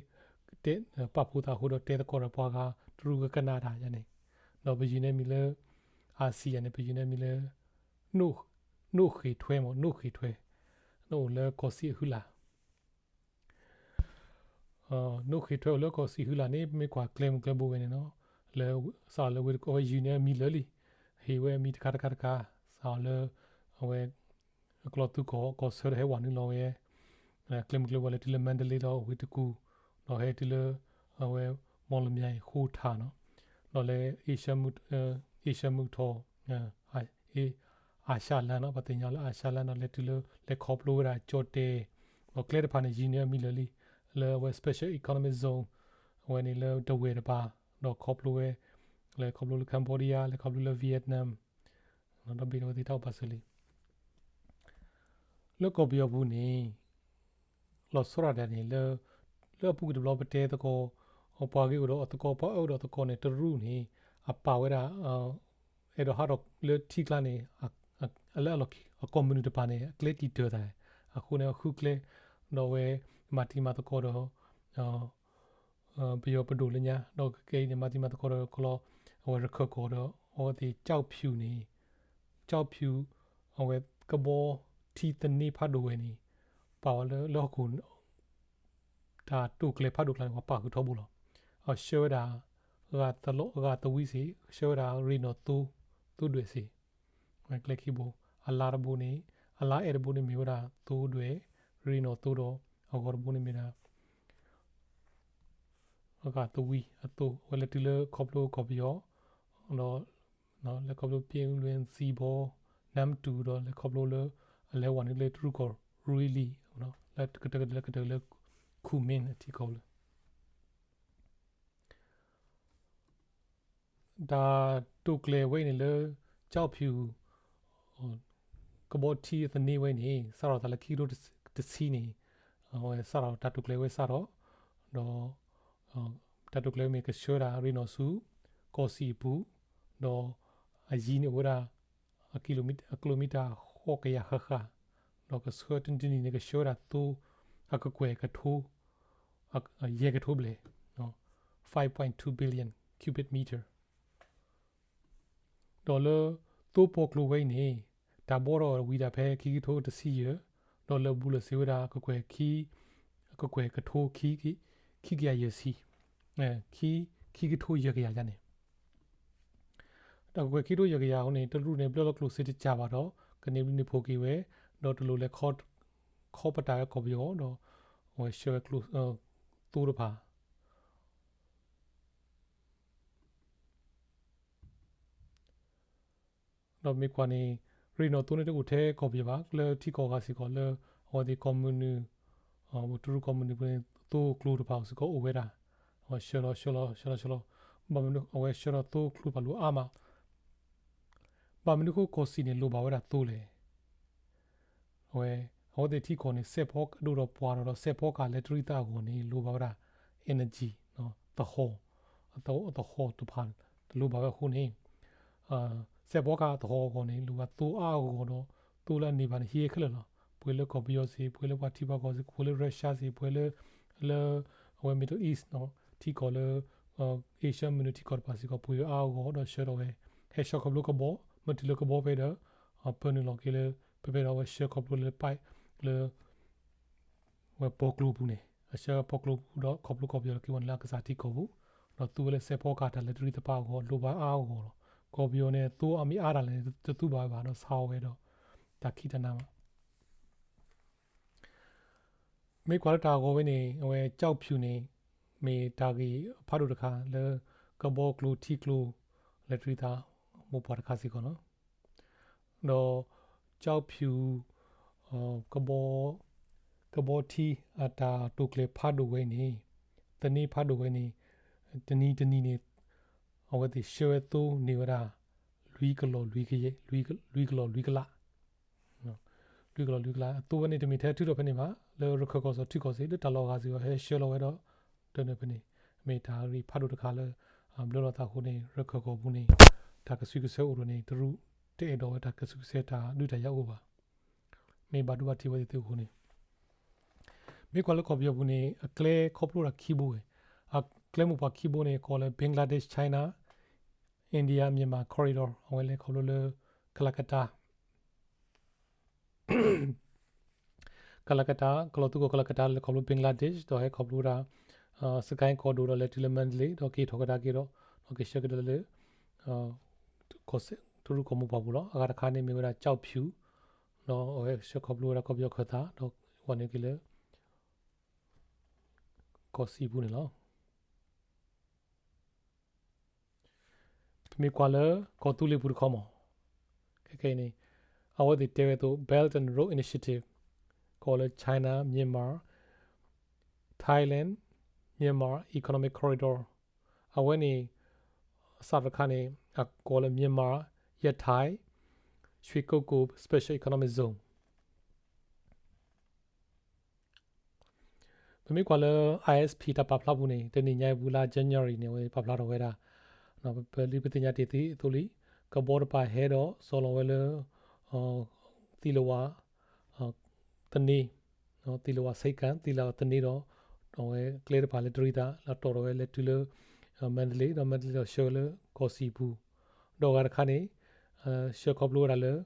တဲ ပာ်ဖှိၣ်သးအဃိဒီးတဲသကိးဒီးပှၤဂၤ တရူးကကနၣ်တၢ်ယါန့ၣ် ဒီးပယုၢ်န့ၢ်မံၤလၢ ASEAN န့ၣ် ပယုၢ်န့ၢ်မံၤလၢ နိၣ်ဃ့ၢ်ထွဲမ့ၢ် နိၣ်ဃ့ၢ်ထွဲ အိၣ်လၢကီၢ်စံၣ်အဟုလၢ် နိၣ်ဃ့ၢ်ထွဲအိၣ်လၢကီၢ်စံၣ်ဟုလၢ်န့ၣ် ပမ့ၢ်ကွၢ်ကျဲမုၢ်ကျဲဘိဝဲန့ၣ်နီၤ လၢ စးထီၣ်လၢဝ့ၢ်တကူၣ် အဝဲယုၢ်န့ၢ်အမံၤလၢာ်လံ ဟ့ၣ်ဝဲအမံၤတခါတခါတခါ စးထီၣ်လၢ အဝဲ အကျီၢ်သူကီၢ် ကီၢ်ဆၢဒီးဟဲဝဲနုာ်လီၤဝဲ ကျဲမုၢ်ကျဲဘိလဲၤတုၤလၢ Mandalay ဒီးဝ့ၢ်တကူၣ် ဒီးဟဲတုၤလၢ အဝဲ မော်လမြိုင် ဃိထၣ်နီၤ ဒီးလၢ Asia မုၢ်ထီၣ် အ Asia လၢနီၤ ပှၤသ့ၣ်ညါလၢ Asia လၢနီၤ လဲၤတုၤလၢ လဲၤခီဖျိဝဲဒၣ်ကၠီၣ်တဲၣ် ဒီးကျဲတဖၣ်န့ၣ် ယုၢ်န့ၢ်အမံၤလၢာ်လံ လၢအဝဲ Special Economic Zone အဝဲန့ၣ်လၢဒဝဲၢ်တပၤ ဒီးခီဖျိဝဲ လဲၤခီဖျိလၢ Cambodia လဲၤခီဖျိလၢ Vietnam ဒီးဘ့ၣ်န့ၣ်အဝဲသ့ၣ်တၢ်အိၣ်ပာ်စၢၤလံ လၢကီၢ်ပယီၤပူၤန့ၣ် လီၤဆီဒၣ်တၢ်န့ၣ် လၢ လၢအပူၤကွံာ်တဘျီပတဲသကိး ပှၤဂ့ၤအိၣ်ဒီးအသကိး ပှၤအၢအိၣ်ဒီးအသကိးန့ၣ် တရူးန့ၣ် အပာ်ဝဲဒၣ် အဲၣ်ဒိးဟးထီၣ်လၢထံကျါန့ၣ် လၢအကီၢ်မနုၤတပၤန့ၣ် အကျဲတံာ်တာ်သး အဃိန့ၣ် အဃုကျဲ ဒီးအဝဲ မၤတံၤမၤသကိးဒီး ပယီၤပဒိၣ်လၢညါ ဒီးကကဲအံၤန့ၣ် မၤတံၤမၤသကိးဒီးကလီ အဝဲရခၢၣ်ကီၢ်ဒီး အဝဲသ့ၣ် ကျောက်ဖြူ န့ၣ် ကျောက်ဖြူ အဝဲကဘီထံသန့ဖးဒိၣ်ဝဲန့ၣ် ပာ်ဝဲလၢလၢဟီၣ်ခိၣ် တၢ်တိာ်ကျဲၤဖးဒိၣ်ကျါန့ၣ် ပှၤပာ်ဃုာ်ထီဘိလီၤ. အဆှၢဝဲဒၣ် ဂၤသဝံစ့ၢ် ဆှၢဝဲဒၣ်ရ့ၣ်နီၣ်သိ သိဒွဲၣ်စ့ၢ် ဝဲကျဲခံဘိ အလါတဘိန့ၣ် အလါအဲၣ်တဘိန့ၣ်မ့ၢ်ဝဲဒၣ်သိဒွဲၣ် ရ့ၣ်နီၣ်သိဒီး အဂီၤတဘိန့ၣ်မ့ၢ်ဒၣ် အဂၤသဝံအသိ အဝဲလဲၤတုၤလၢခီဖျိကီၢ်ပယီၤ ဒီး လဲၤခီဖျိ ပျ့လွင် စံဘီ နမ်တူ ဒီး လဲၤခီဖျိလၢ အလဲၤဝဲနုာ်လၢတရူးကီၢ်ရ့လံ လၢကတၢၢ်လၢကတၢၢ်လၢ ခူမ့ၣ် အထံကီၢ်လၢ တၢ်တိာ်ကျဲၤဝဲအံၤန့ၣ်လၢ ကျောက်ဖြူ ကဘီထံသန့ဝဲအံၤန့ၣ် စးထီၣ်သးလၢခံကထိတဆံန့ၣ် အဝဲစးထီၣ်တၢ်တိာ်ကျဲၤဝဲစးထီၣ် ဒီး တၢ်တိာ်ကျဲၤဝဲမ့ၢ်ကဆှၢဝဲဒၣ်ရ့ၣ်နီၣ်ဆူ ကီၢ်စံၣ်အပူၤ ဒီး အယံၤန့ၣ်အိၣ်ဝဲဒၣ် အကံ အကီၤမံၤတၢ်ဃိးကယၤဃၣ်ဃၣ် ဒီးကဆှၢတနံၤတနံၤန့ၣ် ကဆှၢဝဲဒၣ်သိ အကကွဲၢ်ကထိ ယဲၢ်ကထိဘျဲၣ် five point two billion cubic meter ဒီးလၢ သိပီကျိၤဝဲအံၤန့ၣ် တၢ်ဘှီထီၣ်ဝံၤဒၣ်ဖဲခံကထိတဆံယဲၢ် ဒီးလၢာ်ဘူၣ်လၢာ်စ့ဝဲဒၣ်ကကွဲၢ်ခံ ကကွဲၢ်ကထိခံ, ခံကယၤယဲၢ်ဆံ, ခံ, ခံကထိယဲၢ်ကယၤယါန့ၣ် တၢ်ကကွဲၢ်ခံကထိယဲၢ်ကယၤအဃိန့ၣ် တရူးန့ၣ်ဘျၢလီၤကျိၣ်စ့တကၢ်ဘၣ်ဒီး ကန့ၢ်ဘျုးန့ၢ်ဖှိၣ်က့ၤဝဲ, ဒီးတလိၣ်လဲၤခီပတာ်ဝဲကီၢ်ပယီၤဒီး အဝဲဆှၢဝဲကျိၣ်, သိတဖၣ် ဒီးမ့ၢ်ကွၢ်န့ၣ် ရ့ၣ်နီၣ်သိန့ၣ်တအိၣ်ထဲကီၢ်ပယီၤဘၣ်, လၢထံကီၢ်ဂၤစ့ၢ်ကီးလၢ အဝဲသ့ၣ်ကီၢ်မုၢ်နုာ်, တရူးကီၢ်မုၢ်နုာ်ပူၤန့ၣ် သိကျိတဖၣ်စ့ၢ်ကီးအိၣ်ဝဲဒၣ်, အဝဲဆှၢလီၤဆှၢလီၤဆှၢလီၤဆှၢလီၤ, ဘၣ်မနုၤအဝဲဆှၢလီၤသိကျိတဖၣ်လိၣ်အါမး, ဘၣ်မနုၤအဃိကီၢ်စံၣ်န့ၣ်လိၣ်ဘၣ်ဝဲဒၣ်သိလဲၣ်. အဝဲ, အဝဲသ့ၣ်ထံကီၢ်န့ၣ် စဲးဖီကဒိၣ်ဒီးပှၢ်ဒီး ဒီးစဲးဖီကဟၣ်လၢတရံးသးအဂီၢ်န့ၣ် လိၣ်ဘၣ်ဝဲဒၣ် energy, သဟီၣ်, သဟီၣ်တဖၣ်တလိၣ်ဘၣ်ဝဲအဃိန့ၣ်, စဲးဖီကဟၣ်သဟီၣ်အဂီၢ်န့ၣ် လိၣ်ဘၣ်သိအါအဂီၢ်ဒီး သိလၢအန့ၢ်ဘၣ်န့ၣ် ဟံးခဲလၢာ်လီၤ. ပှဲၤလၢကီၢ်ပယီၤစ့ၢ်, ပှဲၤလၢပှၤထံပှၤကီၢ်စ့ၢ်, ပှဲၤလၢ Russia စ့ၢ်, ပှဲၤလၢ, လၢ, အဝဲ Middle East ထံကီၢ်လၢ Asia မုၢ်နုာ်ထံကီၢ်တဖၣ်စ့ၢ်ကီး ပှ့ၤအါအဂီၢ်ဒီးဆှၢထီၣ်ဝဲ, ဟဲဆှၢခီဖျိကဘီ, မ့ၢ်တုၤလၢကဘီဖဲဒီး, ပၢနုာ်လီၤက့ၤလၢ, ဖဲဖဲဒီးအဝဲဆှၢခီဖျိလၢ pipe လၢ ဝဲပီၣ်ကျိပူၤန့ၣ် အဆှၢပီၣ်ကျိပူၤဒီးခီဖျိကီၢ်ပယီၤက့ၤဝဲန့ၣ်လၢအကစၢ်ထံကီၢ်ပူၤ, ဒီးသူဝဲလၢစဲးဖီကဟၣ်တၢ်လၢတရံးသးတဖၣ်အဂီၢ် လိၣ်ဘၣ်အါအဂီၢ်လီၤ. ကီၢ်ပယီၤန့ၣ် သိအါမ့ၢ်အါတၢ်လဲၣ်န့ၣ် တသူဘၣ်ဝဲဘၣ်ဒီးဆါအီၤဝဲဒီး တၢ်ခံးတၢ်နၤဘၣ် မ့ၢ်ကွၢ်လၢတၢ်ဂီၤဝဲန့ၣ် အဝဲကၠီဖၠူၣ်န့ၣ် မ့ၢ်တၢ်ဂ့ၢ်ဖးဒိၣ်တခါလၢ ကဘီကျိထံကျိ လၢတရံးသးမိၢ်ပှၢ်တခါစ့ၢ်ကီးလီၤ. ဒီးကၠီဖၠူၣ် ကဘီ, ကဘီထံအတၢ်တိာ်ကျဲၤဖးဒိၣ်ဝဲန့ၣ်, သန့ဖးဒိၣ်ဝဲန့ၣ်, တနံၤတနံၤန့ၣ် အဝဲသ့ၣ်ဆှၢဝဲသိန့ၢ်ဝဲဒၣ် လွံၢ်ကလီၢ်လွံၢ်ကယဲၢ်, လွံၢ်ကလီၢ်လွံၢ်ကလး လွံၢ်ကလီၢ်လွံၢ်ကလး အသိဝဲန့ၣ် တမ့ၢ်ထဲထုးထီၣ်ဖဲန့ၣ်ဘၣ်, လၢရခၢၣ်ကီၢ်စီၤထံကီၢ်စ့ၢ် လၢတၢ်လီၢ်ဂၤစ့ၢ်ကီး ဟဲဆှၢလီၤဝဲဒီး တနၢၤဖဲန့ၣ်, မ့ၢ်တၢ်ဂ့ၢ်ဖးဒိၣ်တခါလၢ ဘျၢလီၤသးအဃိန့ၣ် ရခၢၣ်ကီၢ်ပူၤန့ၣ် တၢ်ကစုကဆဲအိၣ်ဒီးန့ၣ် တရူးတအဲၣ်ဒိးဝဲတၢ်ကစုကဆဲတၢ်ဒုးတၢ်ယၤအိၣ်ဘၣ်, မ့ၢ်ဘၣ်ဒိဘၣ်ထံးဝဲသ့ၣ်သုအဃိန့ၣ် မ့ၢ်ကွၢ်လၢကီၢ်ပယီၤပူၤန့ၣ် အကျဲခီဖျိတၢ်ခံဘိဝဲ, အကျဲမိၢ်ပှၢ်ခံဘိန့ၣ် ကိးလၢ Bangladesh China India Myanmar Corridor အဝဲလဲၤခီဖျိလၢ ကလကတၢ် ကလကတၢ် ကလီၤသူကီၢ်ကလကတၢ် လဲၤခီဖျိ Bangladesh ဒီးဟဲခီဖျိဝဲဒၣ် စကဲကီၢ်ဒိၣ်ဒီးလဲၤတုၤလၢ Mandalay ဒီးက့ၤထီၣ်ကဒါက့ၤဒီး က့ၤဆှၢကဒါလၢ တရူးကီၢ်မိၢ်ပှၢ်ပူၤလီၤ. အဂၤတခါန့ၣ်မ့ၢ်ဝဲဒၣ် ကၠီဖၠူၣ် ဒီးအဝဲဆှၢခီဖျိဝဲဒၣ်ကီၢ်ပယီၤခၢၣ်သး ဒီးဝဲန့ၣ်က့ၤလၢ ကီၢ်စံၣ်ပူၤန့ၣ်လီၤ. ပမ့ၢ်ကွၢ်လၢကီၢ်သူလ့ၤပူၤတခီမး, ခဲခဲအံၤန့ၣ် အဝဲသ့ၣ်တဲဝဲအသိး Belt and Road Initiative ကိးလၢ China Myanmar Thailand Myanmar Economic Corridor အဝဲန့ၣ် စးထီၣ်တခါန့ၣ် အကိးလၢ Myanmar Yatai Shwe Kok Kok Special Economic Zone ပမ့ၢ်ကွၢ်လၢ ISP တၢ်ပာ်ဖျါပူၤန့ၣ် တနံၤညါအံၤပူၤလါ January န့ၣ် အဝဲပာ်ဖျါထီၣ်ဝဲဒၣ် ပလံပသ့ၣ်ညါတ့ၢ်သ့အသိးလံ, ကဘီတပၤဟဲဒီးစီၤလီၤဝဲလၢ သံလဝါ သန့, သံလဝါဆိပ်ကမ်း သံလဝါသန့ဒီး အဝဲကျဲတပၤလၢတရံးသး လၢတီၢ်ထီၣ်ဝဲလဲၤတုၤလၢ Mandalay ဒီး Mandalay ဒီးဆှၢဝဲလၢကီၢ်စံၣ်ပူၤ, ဒီးအဂၤတခါန့ၣ် ဆှၢခီဖျိဝဲဒၣ်လၢ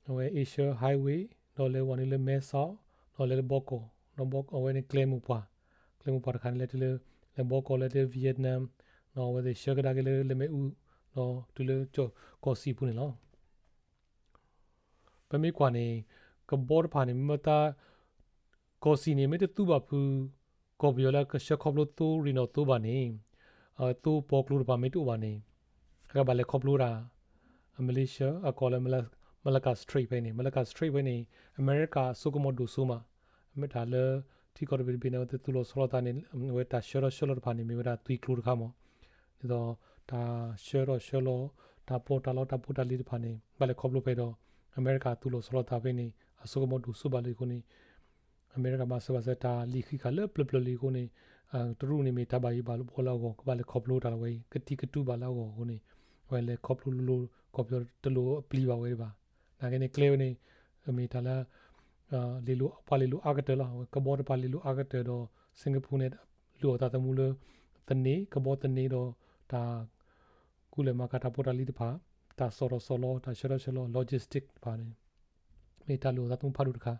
အဝဲ Asia Highway ဒီးလဲၤဝဲန့ၣ်လၢ မဲဆီး ဒီးလဲၤလၢဘီကီၢ်, ဒီးအဝဲန့ၣ်ကျဲမိၢ်ပှၢ်, ကျဲမိၢ်ပှၢ်တခါန့ၣ် လဲၤတုၤလၢ လဲၤဘီကီၢ်လဲၤတုၤ Vietnam ဒီးအဝဲသ့ၣ်ဆှၢကဒါက့ၤလၢ လဲၤမ့ၣ်အူ ဒီးတုၤလၢကီၢ်စံၣ်ပူၤန့ၣ်လီၤ. ပမ့ၢ်ကွၢ်န့ၣ် ကဘီတဖၣ်န့ၣ် မ့ၢ်တၢ် ကီၢ်စံၣ်န့ၣ် မ့ၢ်တသူဘၣ်ဖုး ကီၢ်ပယီၤလၢကဆှၢခီဖျိသိရ့ၣ်နီၣ်သိဘၣ်န့ၣ်, သိပီၣ်ကျိတဖၣ်မ့ၢ်တအိၣ်ဘၣ်န့ၣ်, အကဘၣ်လဲၤခီဖျိတၢ် Malaysia အကိးလၢ Malacca Strait ဖဲန့ၣ်, Malacca Strait ဖဲန့ၣ် အမဲရကၤအစိကမီၤဒိၣ်စိမး, မ့ၢ်တၢ်လၢ ထံကီၢ်တဘ့ၣ်တဘ့ၣ်န့ၣ် အဝဲသ့ၣ်သူၣ်လီၤဆီလီၤသးန့ၣ် အဝဲတၢ်ဆှၢထီၣ်ဆှၢလီၤတဖၣ်န့ၣ် မ့ၢ်ဝဲဒၣ်သွံၣ်ကျိတခါမး, ဒ်သိးတၢ်ဆှၢထီၣ်ဆှၢလီၤ တၢ်ပီးတၢ်လီတၢ်ဖိတၢ်လံၤတဖၣ်န့ၣ် ဘၣ်လဲၤခီဖျိဖဲဒီး အမဲရကၤသူၣ်လီၤဆီလီၤသးဖဲန့ၣ် အစိကမီၤဒိၣ်စိဘၣ်လံအဃိန့ၣ် အမဲရကၤမၤစၢၤဘၣ်စၢၤတၢ်လံာ်ဃံးဃာ်လၢပျၢၤပျၢၤလံအဃိန့ၣ် တရူးန့ၣ်မ့ၢ်တၢ်ဘၣ်ယိၣ်ဘၣ်ဘီလၢအဂီၢ် ကဘၣ်လဲၤခီဖျိတၢ်လီၤဝဲအံၤ ကတံၤကတူၢ်ဘၣ်လၢအဂီၢ်အဃိန့ၣ် အဝဲလဲၤခီဖျိလိၤလိၤ ကီၢ်ပယီၤတလိၣ်အပျံၤဘၣ်ဝဲဒၣ်ဘၣ်. နာ်က့န့ၣ်ကျဲဝဲန့ၣ် မ့ၢ်တၢ်လၢ ပှၤလဲၤလိာ်အါကတၢၢ်လီၤ. ကဘီတပၤလဲၤလိာ်အါကတၢၢ်ဒီး စ့ကဖိန့ၣ် လုၢ်အီၣ်သးသမူလၢ သန့ ကဘီသန့ဒီး တၢ် ကူလဲၤမၤကၤတၢ်ဖိတၢ်လံၤတဖၣ် တၢ်စီၣ်ထီၣ်စီၣ်လီၤ တၢ်ဆှၢထီၣ်ဆှၢလီၤ logistic တဖၣ်န့ၣ် မ့ၢ်တၢ်လုၢ်အီၣ်သးသမူဖးဒိၣ်တခါ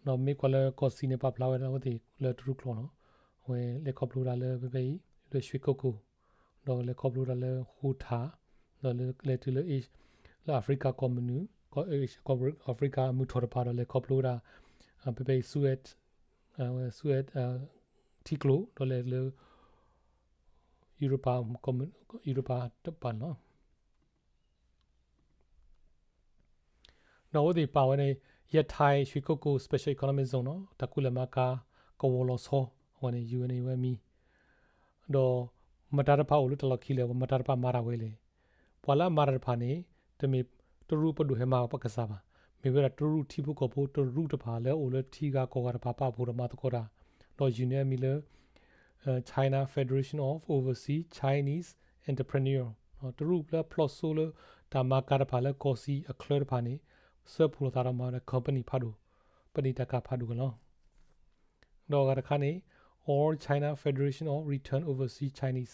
ဒီးမ့ၢ်ကွၢ်လၢကီၢ်စံၣ်န့ၣ် ပာ်ဖျါဝဲဒၣ်အဝဲသ့ၣ်လၢတရူးကျိာ်လီၤ. အဝဲလဲၤခီဖျိဝဲဒၣ်လၢဖဲဖဲအံၤ လၢရွှေကုက္ကို, ဒီးလဲၤခီဖျိဝဲဒၣ်လၢဃိထး, ဒီးလဲၤတုၤလၢ လၢ Africa ကီၢ်မနုၤ, ကီၢ် Africa အမုၢ်ထီၣ်တပၤ ဒီးလဲၤခီဖျိဝဲဒၣ် ဖဲဖဲအံၤ Suez, Suez ထံကျိ, ဒီးလဲၤလၢ Europa, Europa တပၤန့ၣ်လီၤ. ဒီးအဝဲသ့ၣ်ပာ်ဝဲန့ၣ် ရခိုင်ရွှေကုက္ကို Special Economic Zone နီၤ, တၢ်ကူၣ်လဲၤမၤကၤ ကဝီၤလီၤဆီ, အဝဲန့ၣ် ယူၢ်အ့ၣ်အံၤ ဝဲမံၤ, ဒီးမတၤတဖၣ်အိၣ်လၢတၢ်လီၢ်ခံလဲၣ်, မတၤတဖၣ်မၤတၢ်ဝဲလဲၣ်. ပှၤလၢအမၤတၢ်တဖၣ်န့ၣ် တမ့ၢ်တရူးပဒိၣ်ဟဲမၤပကစၢ်ဘၣ်. မ့ၢ်ဝဲဒၣ်တရူးထံဖိကီၢ်ဖိတရူးတဖၣ်လၢအအိၣ်လၢထံဂၤကီၢ်ဂၤတဖၣ် ပာ်ဖှိၣ်ဒီးမၤသကိးတၢ်, ဒီးယူၢ်န့ၢ်အမံၤလၢ China Federation of Overseas Chinese Entrepreneur, တရူးလၢအဖျိၣ်စိလၢတၢ်မၤကၤတဖၣ်လၢကီၢ်စံၣ်အချၢတဖၣ်န့ၣ် ဆၢဖှိၣ်လိာ်သးဒီးမၤဝဲဒၣ် company ဖးဒိၣ်, ပနံာ်တၢ်ကၤဖးဒိၣ်ဝဲလီၤ. ဒီးအဂၤတခါန့ၣ် All China Federation of Return Overseas Chinese,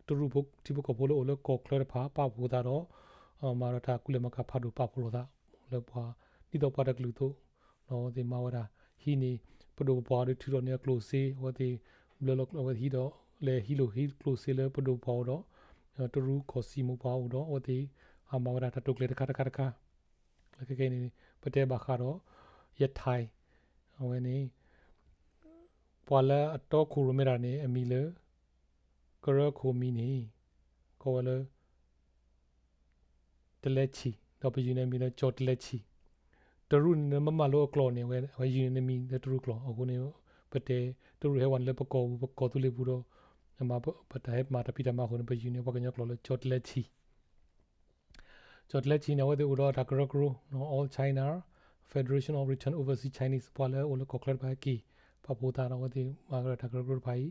တရူးထံဖိကီၢ်ဖိလၢအိၣ်လၢကီၢ်ချၢတဖၣ် ပာ်ဖှိၣ်သးဒီး မၤဒီးတၢ်ကူၣ်လဲၤမၤကၤဖးဒိၣ် ပာ်ဖှိၣ်လိာ်သးလၢပှၤ ဒ်သိးပှၤတကလုာ်အသိး, အဝဲသ့ၣ်မၤဝဲဒၣ် ဟံးန့ၢ်ပဒိၣ်ပပှၢ်ဒီးထုးထီၣ်န့ၢ်အကျိၣ်စ့, အဝဲသ့ၣ်ဘျၢလီၤအဝဲသ့ၣ်ဟံးဒီး လဲၤဟံးလိာ်ဟံးကျိၣ်စ့လၢပဒိၣ်ပပှၢ်အိၣ်ဒီး တရူးကီၢ်စံၣ်မိၢ်ပှၢ်အိၣ်ဒီး အဝဲသ့ၣ်ဟးမၤဝဲဒၣ်တၢ်တိာ်ကျဲၤတခါတခါတခါ လၢခဲကနံၣ်န့ၣ် ပတဲဘၣ်ဃးဒီး ရခိုင်, အဝဲန့ၣ် ပှၤလၢအတီခိၣ်ရိၣ်မဲတၢ်န့ၣ် အမံၤလၢ ကရၢခိၣ်မံၤန့ၣ် ကိးဝဲလၢ တလဲဆံၣ်, ဒီးပယူၢ်န့ၢ်အမံၤလၢကၠီၤတလဲဆံၣ်. တရူးန့ၣ် နမ့ၢ်မၤလိအကျိာ်န့ၣ် အဝဲယူၢ်န့ၢ်နမံၤလၢတရူးကျိာ်. အဃိန့ၣ် ပတဲ တရူးဟဲဝဲန့ၣ်လၢပကီၢ်ပူၤ ပကီၢ်သူလ့ၤပူၤဒီး ပတၢ်ဟဲမၤတၢ်ဖံးတၢ်မၤအဃိန့ၣ် ပယူၢ်န့ၢ်ပှၤကညီကျိာ်လၢကၠီၤတလဲဆံၣ် ကၠီၤတလဲဆံၣ်န့ၣ် အဝဲသ့ၣ်အိၣ်ဒီးတၢ်ကရၢကရိ All China Federation of Return Overseas Chinese ပှၤလၢအအိၣ်လၢကီၢ်ချၢတဖၣ်ဟဲက့ၤ ပာ်ဖှိၣ်သးဒီးအဝဲသ့ၣ်မၤကဒီးတၢ်ကရၢကရိတဖၣ်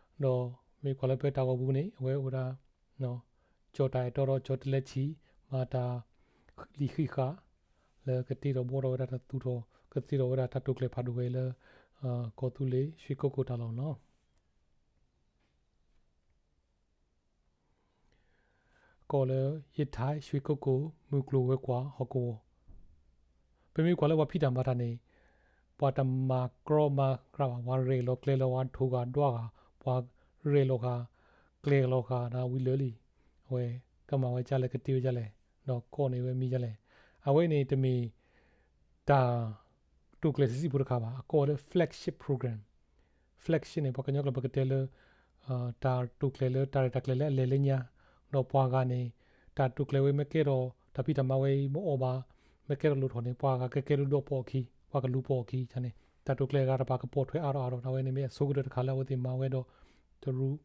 အံၤ, ဒီးမ့ၢ်ကွၢ်လၢဖဲတၢ်ဂီၤပူၤန့ၣ် အဝဲအိၣ်ဝဲဒၣ် ကၠီၤတၢ်အဲၣ်တီဒီးကၠီၤတလဲဆံၣ် မၤတၢ်လံာ်ဃံးဃာ် လၢကတ့ထီၣ်ဘှီထီၣ်ဝဲဒၣ်တၢ်သူၣ်ထီၣ် ကသ့ထီၣ်ဝဲဒၣ်တၢ်တိာ်ကျဲၤဖးဒိၣ်ဝဲလၢ ကီၢ်သူလ့ၤ ရွှေကုက္ကို တၢ်လီၢ်န့ၣ်လီၤ. ကီၢ်လၢ ရခိုင်ရွှေကုက္ကို မုၢ်ကျိၤဝဲၤကွာ်ဟီၣ်ကဝီၤ, ပမ့ၢ်ကွၢ်လၢပှၤဖံးတၢ်မၤတၢ်န့ၣ် ပှၤတမၤကြီမၤဃာ်ဘၣ်, ပှၤရဲၣ်လီၤကျဲၤလီၤ ပှၤထိၣ်ဃာ်ဒွးဃာ်, ပှၤရဲၣ်လီၤဃာ် ကျဲၤလီၤဃာ် ဒီးဝံၤလၢာ်လံ, အဝဲကမၤဝဲဒ်လဲၣ် ကတ့ဝဲဒ်လဲၣ်, ဒီးကိးန့ၢ်ဝဲမံၤဒ်လဲၣ်. အဝဲန့ၣ်တမ့ၢ် တၢ်တိာ်ကျဲၤဆံးဆံးဖိတခါဘၣ်, အကိးဝဲလၢ flagship program. Flagship န့ၣ် ပှၤကညီကျိာ်ပကတဲလၢ တၢ်တိာ်ကျဲၤလၢတၢ်ရဲၣ်တၢ်ကျဲၤလၢအလဲၤလၢညါ, ဒီးပှၤဂၤန့ၣ် တၢ်တိာ်ကျဲၤဝဲမ့ၢ်ကဲထီၣ် တၢ်ဖံးတၢ်မၤဝဲအံၤမ့ၢ်အီၣ်ဘၣ်, မ့ၢ်ကဲထီၣ်လိၣ်ထီၣ်န့ၣ် ပှၤဂၤကကဲထီၣ်ဒီးပိာ်အခံ, ပှၤကလူၤပိာ်အခံန့ၣ် တၢ်တိာ်ကျဲၤအဂၤတဖၣ်ကပိာ်ထွဲအါထီၣ်အါထီၣ်, အဝဲန့ၣ်မ့ၢ်အဆိကတၢၢ်တခါလၢအဝဲသ့ၣ်မၤဝဲဒီး တရူး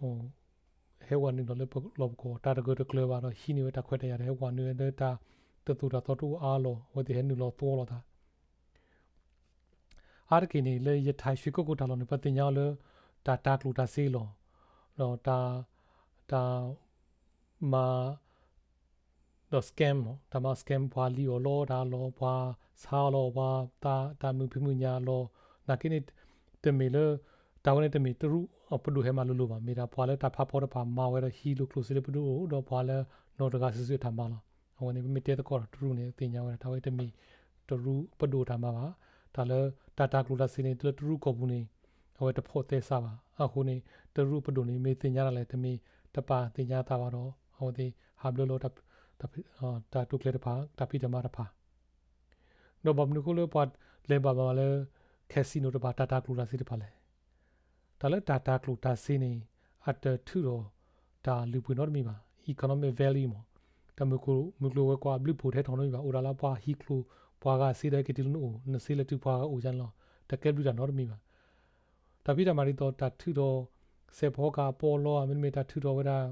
ဟဲဝဲနုာ်လီၤလၢပလီၢ်ပကီၢ် တၢ်တဂၢၢ်တကျၢၤဘၣ်ဒီး ဟံးန့ၢ်ဝဲတၢ်ခွဲးတၢ်ယာ်ဒီး ဟဲဝဲနုာ်လၢတၢ်တသိၣ်တၢ်သီတအိၣ်အါလီၢ် အဝဲသ့ၣ်ဟဲနုာ်လီၤသီလီၤသး အါတက့ၢ်န့ၣ် လၢရခိုင်ရွှေကုက္ကို တၢ်လီၢ်န့ၣ် ပသ့ၣ်ညါအီၤလၢ တၢ်တၤကျိၣ်တၤစ့လီၤ. ဒီးတၢ် တၢ်မၤ ဒီး scam လီၤ. တၢ်မၤ scam ပှၤလံၣ်အီၣ်လီတၢ်လီၤ, ပှၤဆါအီၣ်လီၤ ပှၤသး တၢ်မုာ်ဖံးမုာ်ညၣ်လီၤ. နာ်က့န့ၣ် တမ့ၢ်လၢ တၢ်ဝဲန့ၣ်တမ့ၢ်တရူးပဒိၣ်ဟဲမၤလိၤလိၤဘၣ်. မ့ၢ်ဒၣ်ပှၤလၢတၢ်ဖးဖီတဖၣ်မၤဝဲဒီးဟံးလိာ်ကျိၣ်စ့လၢပဒိၣ်အိၣ် ဒီးပှၤလၢနီၢ်တဂၤစုာ်စုာ်အတၢ်မၤလီၤ. အဝဲန့ၣ် ပမ့ၢ်တဲသကိးဒီးတရူးန့ၣ် သ့ၣ်ညါဝဲဒၣ် တၢ်ဝဲတမ့ၢ်တရူးပဒိၣ်တၢ်မၤဘၣ်. တၢ်လၢတၢ်တၤကျိၣ်တၤစ့န့ၣ် လၢတရူးကီၢ်ပူၤန့ၣ် အဝဲတဖိးသဲစးဘၣ်. အဃိန့ၣ် တရူးပဒိၣ်န့ၣ် မ့ၢ်သ့ၣ်ညါဒၣ်လဲာ် တမ့ၢ်တပာ်သ့ၣ်ညါသးဘၣ်ဒီး အဝဲသ့ၣ်ဟးဘျၢလီၤ တၢ်တိာ်ကျဲၤတဖၣ် တၢ်ဖံးတၢ်မၤတဖၣ် ဒီးဘၣ်မနုၤအဃိလၢပှၤလဲၤဘၣ်မၤလၢ casino တဖၣ် တၢ်တၤကျိၣ်တၤစ့တဖၣ်လဲၣ်. တၢ်လၢတၢ်တၤကျိၣ်တၤစ့န့ၣ် အတထုးထီၣ်တၢ်လုၢ်ပှ့ၤနီတမံၤဘၣ်. Economic value မ့ၢ် တၢ်မုၢ်ကျိၤဝဲၤကွာ်အဘျုးဖှိၣ်တဟဲထီၣ်နီတမံၤဘၣ်. အိၣ်ဒၣ်လၢပှၤဟံးကျိၤ ပှၤဂၤစ့ဒီးက့ၤတုၤလၢနအိၣ် နစ့လၢတုၤပှၤဂၤအိၣ်န့ၣ်လီၤ. တကဲဘျုးတၢ်နီတမံၤဘၣ်. တၢ်ဖံးတၢ်မၤဒ်သိး တၢ်ထုးထီၣ် စဲးဖီကၤအပီအလီ မ့တမ့ၢ်တၢ်ထုးထီၣ်ဝဲဒၣ်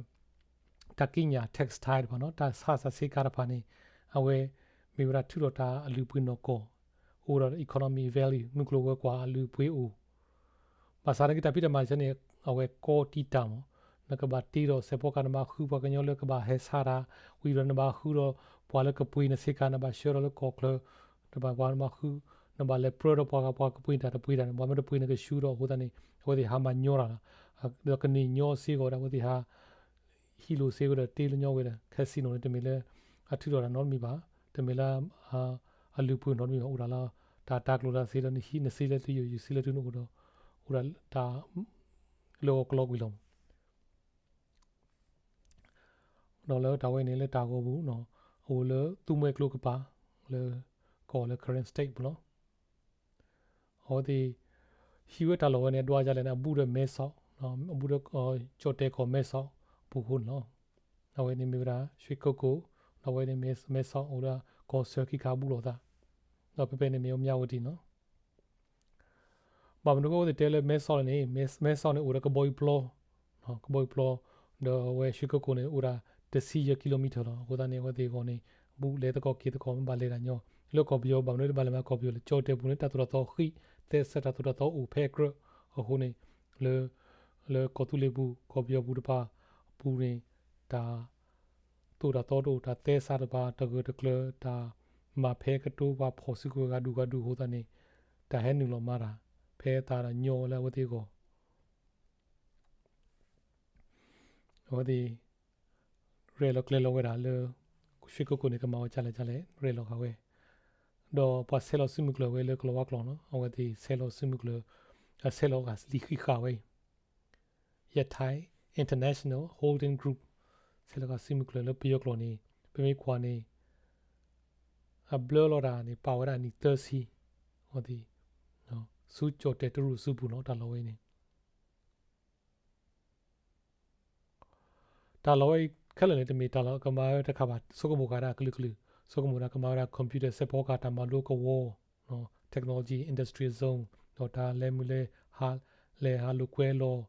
တၢ်ကံးညာ် textile တဖၣ်နီၤ တၢ်ဆါစၢ်ဆ့ကၤတဖၣ်န့ၣ် အဝဲမ့ၢ်ဝဲဒၣ်ထုးထီၣ်တၢ်အလုၢ်အပှ့ၤနီၢ်ကီၢ် အိၣ်ဒီး economic value မုၢ်ကျိၤဝဲၤကွာ်အလုၢ်အပှ့ၤအိၣ် ဘၣ်ဆၣ်နာ်က့တၢ်ဖံးတၢ်မၤစ့ၢ်န့ၣ် အဝဲကီတံာ်တာ်မး နကဘၣ်တ့ဒီးစဲးဖီကၤ နဘၣ်ဃုပှၤကညီလၢကဘၣ်ဟဲဆါတၢ် ဝံၤဒီးနဘၣ်ဃုဒီးပှၤလၢကပှ့ၤနစ့ကၤ နဘၣ်ဆှၢဒီးလၢကီၢ်ချၢ နဘၣ်ပှၤနဘၣ်ဃု နဘၣ်လဲၤပြၢဒီးပှၤဂၤ ပှၤကပှ့ၤတၢ်တပှ့ၤတၢ်န့ၣ် ပှၤမ့ၢ်တပှ့ၤနကဆူဒီးအဃိသတးန့ၣ် အဝဲသ့ၣ်ဟးမၤညီတၢ်လီၤ. ဒီးကန့ၢ်ညီစ့ဂီၤဒီး အဝဲသ့ၣ်ဟး ဟံးလိာ်စ့ဝဲဒီးတ့လၢညီဝဲဒီး casino န့ၣ် တမ့ၢ်လၢ အထုးထီၣ်တၢ်နီတမံၤဘၣ်. တမ့ၢ်လၢ အ တၢ်လုၢ်ပှ့ၤနီတမံၤဘၣ် အိၣ်ဒၣ်လၢ တၢ်တၢ်ကျိၤတၢ်စ့ဒီး နဟံးနစ့လၢတုၤယိာ် ယစ့လၢတုၤနအိၣ်ဒီး အိၣ်ဒၣ်တၢ် လၢအကလီကွံာ်လီၤ. ဒီးလၢတၢ်ဝဲန့ၣ်လၢတၢ်ဂီၤပူၤ အအိၣ်လၢသူမှဲကျိကပၤ လၢ ကီၢ်လၢ Karen State ပူၤလီၤ. အဝဲသ့ၣ် ဟံးဝဲတၢ်လီၢ်ဝဲန့ၣ် အဒွးယၤလဲၣ်န့ၣ် အဘူးဒီးမဲဆီး အဘူးဒီး ကၠီၣ်တဲာ်ကီၢ်မဲဆီးအပူၤအဃိန့ၣ်လီၤ. အဝဲန့ၣ်မ့ၢ်ဝဲဒၣ် ရွှေကုက္ကို ဒီးအဝဲန့ၣ် မဲဆီး အိၣ်ဒၣ်ကီၢ်ဆၢခံခါအဘူးလိာ်သး ဒီးဖဲဖဲန့ၣ်မ့ၢ်ဝဲ မြဝတီ န့ၣ်လီၤ. ဘၣ်မနုၤအဃိသ့ၣ်တဲလၢမဲဆီးန့ၣ် မဲဆီးန့ၣ်အိၣ်ဒီးကဘီယူၤပျီ ကဘီယူၤပျီ ဒီးအဝဲ ရွှေကုက္ကို န့ၣ် အိၣ်ဒၣ်တဆံယဲၢ် kilometer လီၤ. အဃိသတးန့ၣ် အဝဲသ့ၣ်အဂီၢ်န့ၣ် ဘူးလဲၤသကိးက့ၤသကိး မ့ၢ်ဘၣ်လဲၤတၢ်ညီ လၢကီၢ်ပယီၤ ဘၣ်မနုၤတဘၣ်လဲၤမးကီၢ်ပယီၤလဲၣ် ကၠီၣ်တဲာ်ပူၤန့ၣ် တၢ်သိၣ်တၢ်သီဃံး သဲစးတၢ်သိၣ်တၢ်သီအိၣ်ဖဲအကြၢးအဃိန့ၣ် လၢ လၢကီၢ်သူလ့ၤပူၤ ကီၢ်ပယီၤပူၤတဖၣ်အပူၤန့ၣ် တၢ် သိၣ်တၢ်သီတအိၣ် တၢ်သဲစးတပၤ တၢ်ဂၢၢ်တကျၢၤ တၢ်မၤဖဲကတိၤပှၤဖီၣ်စုကဝဲၤဂၤဒူၣ်ဂၤဒူၣ်အဃိသတးန့ၣ် တၢ်ဟဲနုာ်လီၤမၤတၢ် ဖဲအသးဒီးညီဝဲလၢအဝဲသ့ၣ်အဂီၢ် အဝဲသ့ၣ် ရဲၣ်လီၤကျဲၤလီၤဝဲဒၣ်လၢ ရွှေကုက္ကို န့ၣ် ကမၤဝဲဒ်လဲၣ်ဒ်လဲၣ် ရဲၣ်လီၤဃာ်ဝဲ ဒီးပှၤဆဲးလီၤစုမုၢ်ကျၢၤဝဲလၢကလီၤဝါကျိာ်လီၤ. အဝဲသ့ၣ်ဆဲးလီၤစုမုၢ်ကျၢၤ ဆဲးလီၤဃာ်လံာ်ဃံးဃာ်ဝဲအံၤ Yatai International Holding Group ဆဲးလီၤဃာ်စုမုၢ်ကျၢၤလၢပယီၤကျိာ်န့ၣ် ပမ့ၢ်ကွၢ်န့ၣ် အဘျၢလီၤတၢ်န့ၣ် ပာ်ဝဲဒၣ်အနံၣ်သၢဆံ အဝဲသ့ၣ် ဆူကၠီၣ်တဲာ်တရူးအစုပူၤလီၤ တၢ်လီၢ်ဝဲအံၤန့ၣ် တၢ်လီၢ်ဝဲအံၤခဲလၢာ်န့ၣ် တမ့ၢ်တၢ်လီၢ်ကမၤဝဲတခါဘၣ် ဆိကမိၣ်ဃာ်ဒၣ်ကလုာ်ကလုာ် ဆိကမိၣ်ဒၣ်ကမၤဝဲဒၣ် computer စဲးဖီကဟၣ် တၢ်မၤလိကဝီၤ technology industrial zone ဒီးတၢ်လဲၤမုာ်လဲၤ လဲၤဟးလိာ်ကွဲအလီၢ်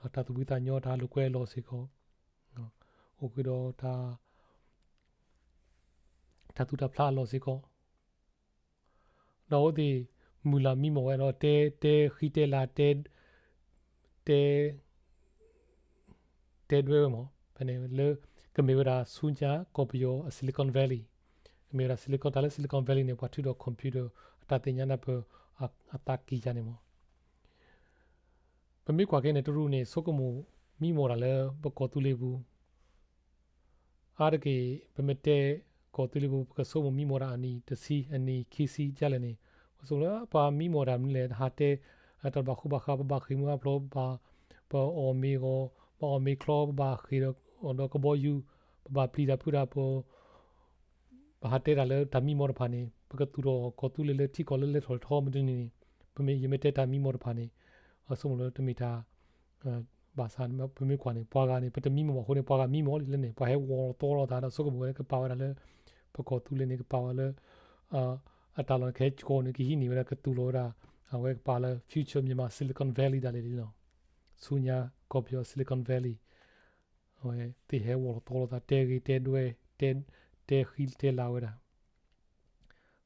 ဒီးတၢ်သူၣ်ဖှံသးညီတၢ်ဟးလိာ်ကွဲအလီၢ်စ့ၢ်ကီး အိၣ်ဃုာ်ဒီး တၢ်သူၣ်တၢ်ဖျးအလီၢ်စ့ၢ်ကီး ဒီးအဝဲသ့ၣ် မုၢ်လၢ်မံမီၢ်ဝဲဒီး တဲ တဲဃံတဲလၤ တဲ တဲ တဲဒွဲဝဲမီၢ် ဖဲန့ၣ်လၢ ကမ့ၢ်ဝဲဒၣ်ဆူညါကီၢ်ပယီၤအ Silicon Valley ကမ့ၢ်ဝဲဒၣ် Silicon တၢ်လၢ Silicon Valley န့ၣ် ပှၤထုးဒီး computer အတၢ်သ့ၣ်ညါနၢ်ပၢၢ် အသးကံၢ်ယါန့ၣ်မီၢ် ပမ့ၢ်ကွၢ်က့ၤန့ၣ် တရူးန့ၣ် ဆိကမိၣ်မံမီၢ်တၢ်လၢပကီၢ်သူလ့ၤပူၤ အါတက့ၢ် ပမ့ၢ်တဲကီၢ်သူလ့ၤပူၤ ပကဆိကမိၣ်မံမီၢ်တၢ်အနံၣ်တဆံ အနံၣ်ခံဆံဒ်လဲၣ်န့ၣ် ပဆိကမိၣ်လၢပှၤမံမီၢ်တၢ်မနုၤလဲၣ် ဟးတဲ တၢ်တဘၣ်ဃူဘၣ်ဃး ပဘၣ်ဃ့ၢ်မှံဟးဖျိး ပဘၣ် ပအီၣ်မ့ၤဂီၤ ပအီၣ်မ့ၤချီ ပဘၣ်ဃ့ၢ်ဒီးကဘီယူၤ ပဘၣ်ပျံၤတၢ်ဖုးတၢ် ပ ပဟးတဲတၢ်လၢတၢ်မံမီၢ်တဖၣ်န့ၣ် ပကသူၣ်ထီၣ်ကီၢ်သူလ့ၤလၢထံကီၢ်လၢလဲၤထီၣ်လဲၤထီမနုၤန့ၣ် ပမ့ၢ်ယမ့ၢ်တဲတၢ်မံမီၢ်တဖၣ်န့ၣ် ဆိကမိၣ်လၢတမ့ၢ်တၢ် ဘၣ်ဆၣ် ပမ့ၢ်ကွၢ်န့ၣ် ပှၤဂၤန့ၣ် ပတမံမီၢ်ဘၣ်အဃိန့ၣ် ပှၤဂၤမံမီၢ်လံလၢန့ၣ် ပှၤဟဲဝီၤလီၤသီလိာ်သးဒီးဆိကမိၣ်ဝဲလၢကပာ်ဝဲဒၣ်လၢ ပကီၢ်သူလ့ၤန့ၣ် ကပာ်ဝဲလၢ အတၢ်လီၢ်န့ၣ် ကဟဲကၠီန့ၣ် ကဟံးန့ၢ်ဝဲဒၣ်ကသူၣ်လီၤဝဲဒၣ် အဝဲကပာ်လၢ future Myanmar Silicon Valley ဒၣ်လဲာ်လံလီၤ. ဆူညါကီၢ်ပယီၤ Silicon Valley အဝဲသ့ၣ်ဟဲဝီၤလီၤသီလိာ်သး တဲဂ့ၤတဲဒွဲ တဲ တဲဃံတဲလၤဝဲဒၣ်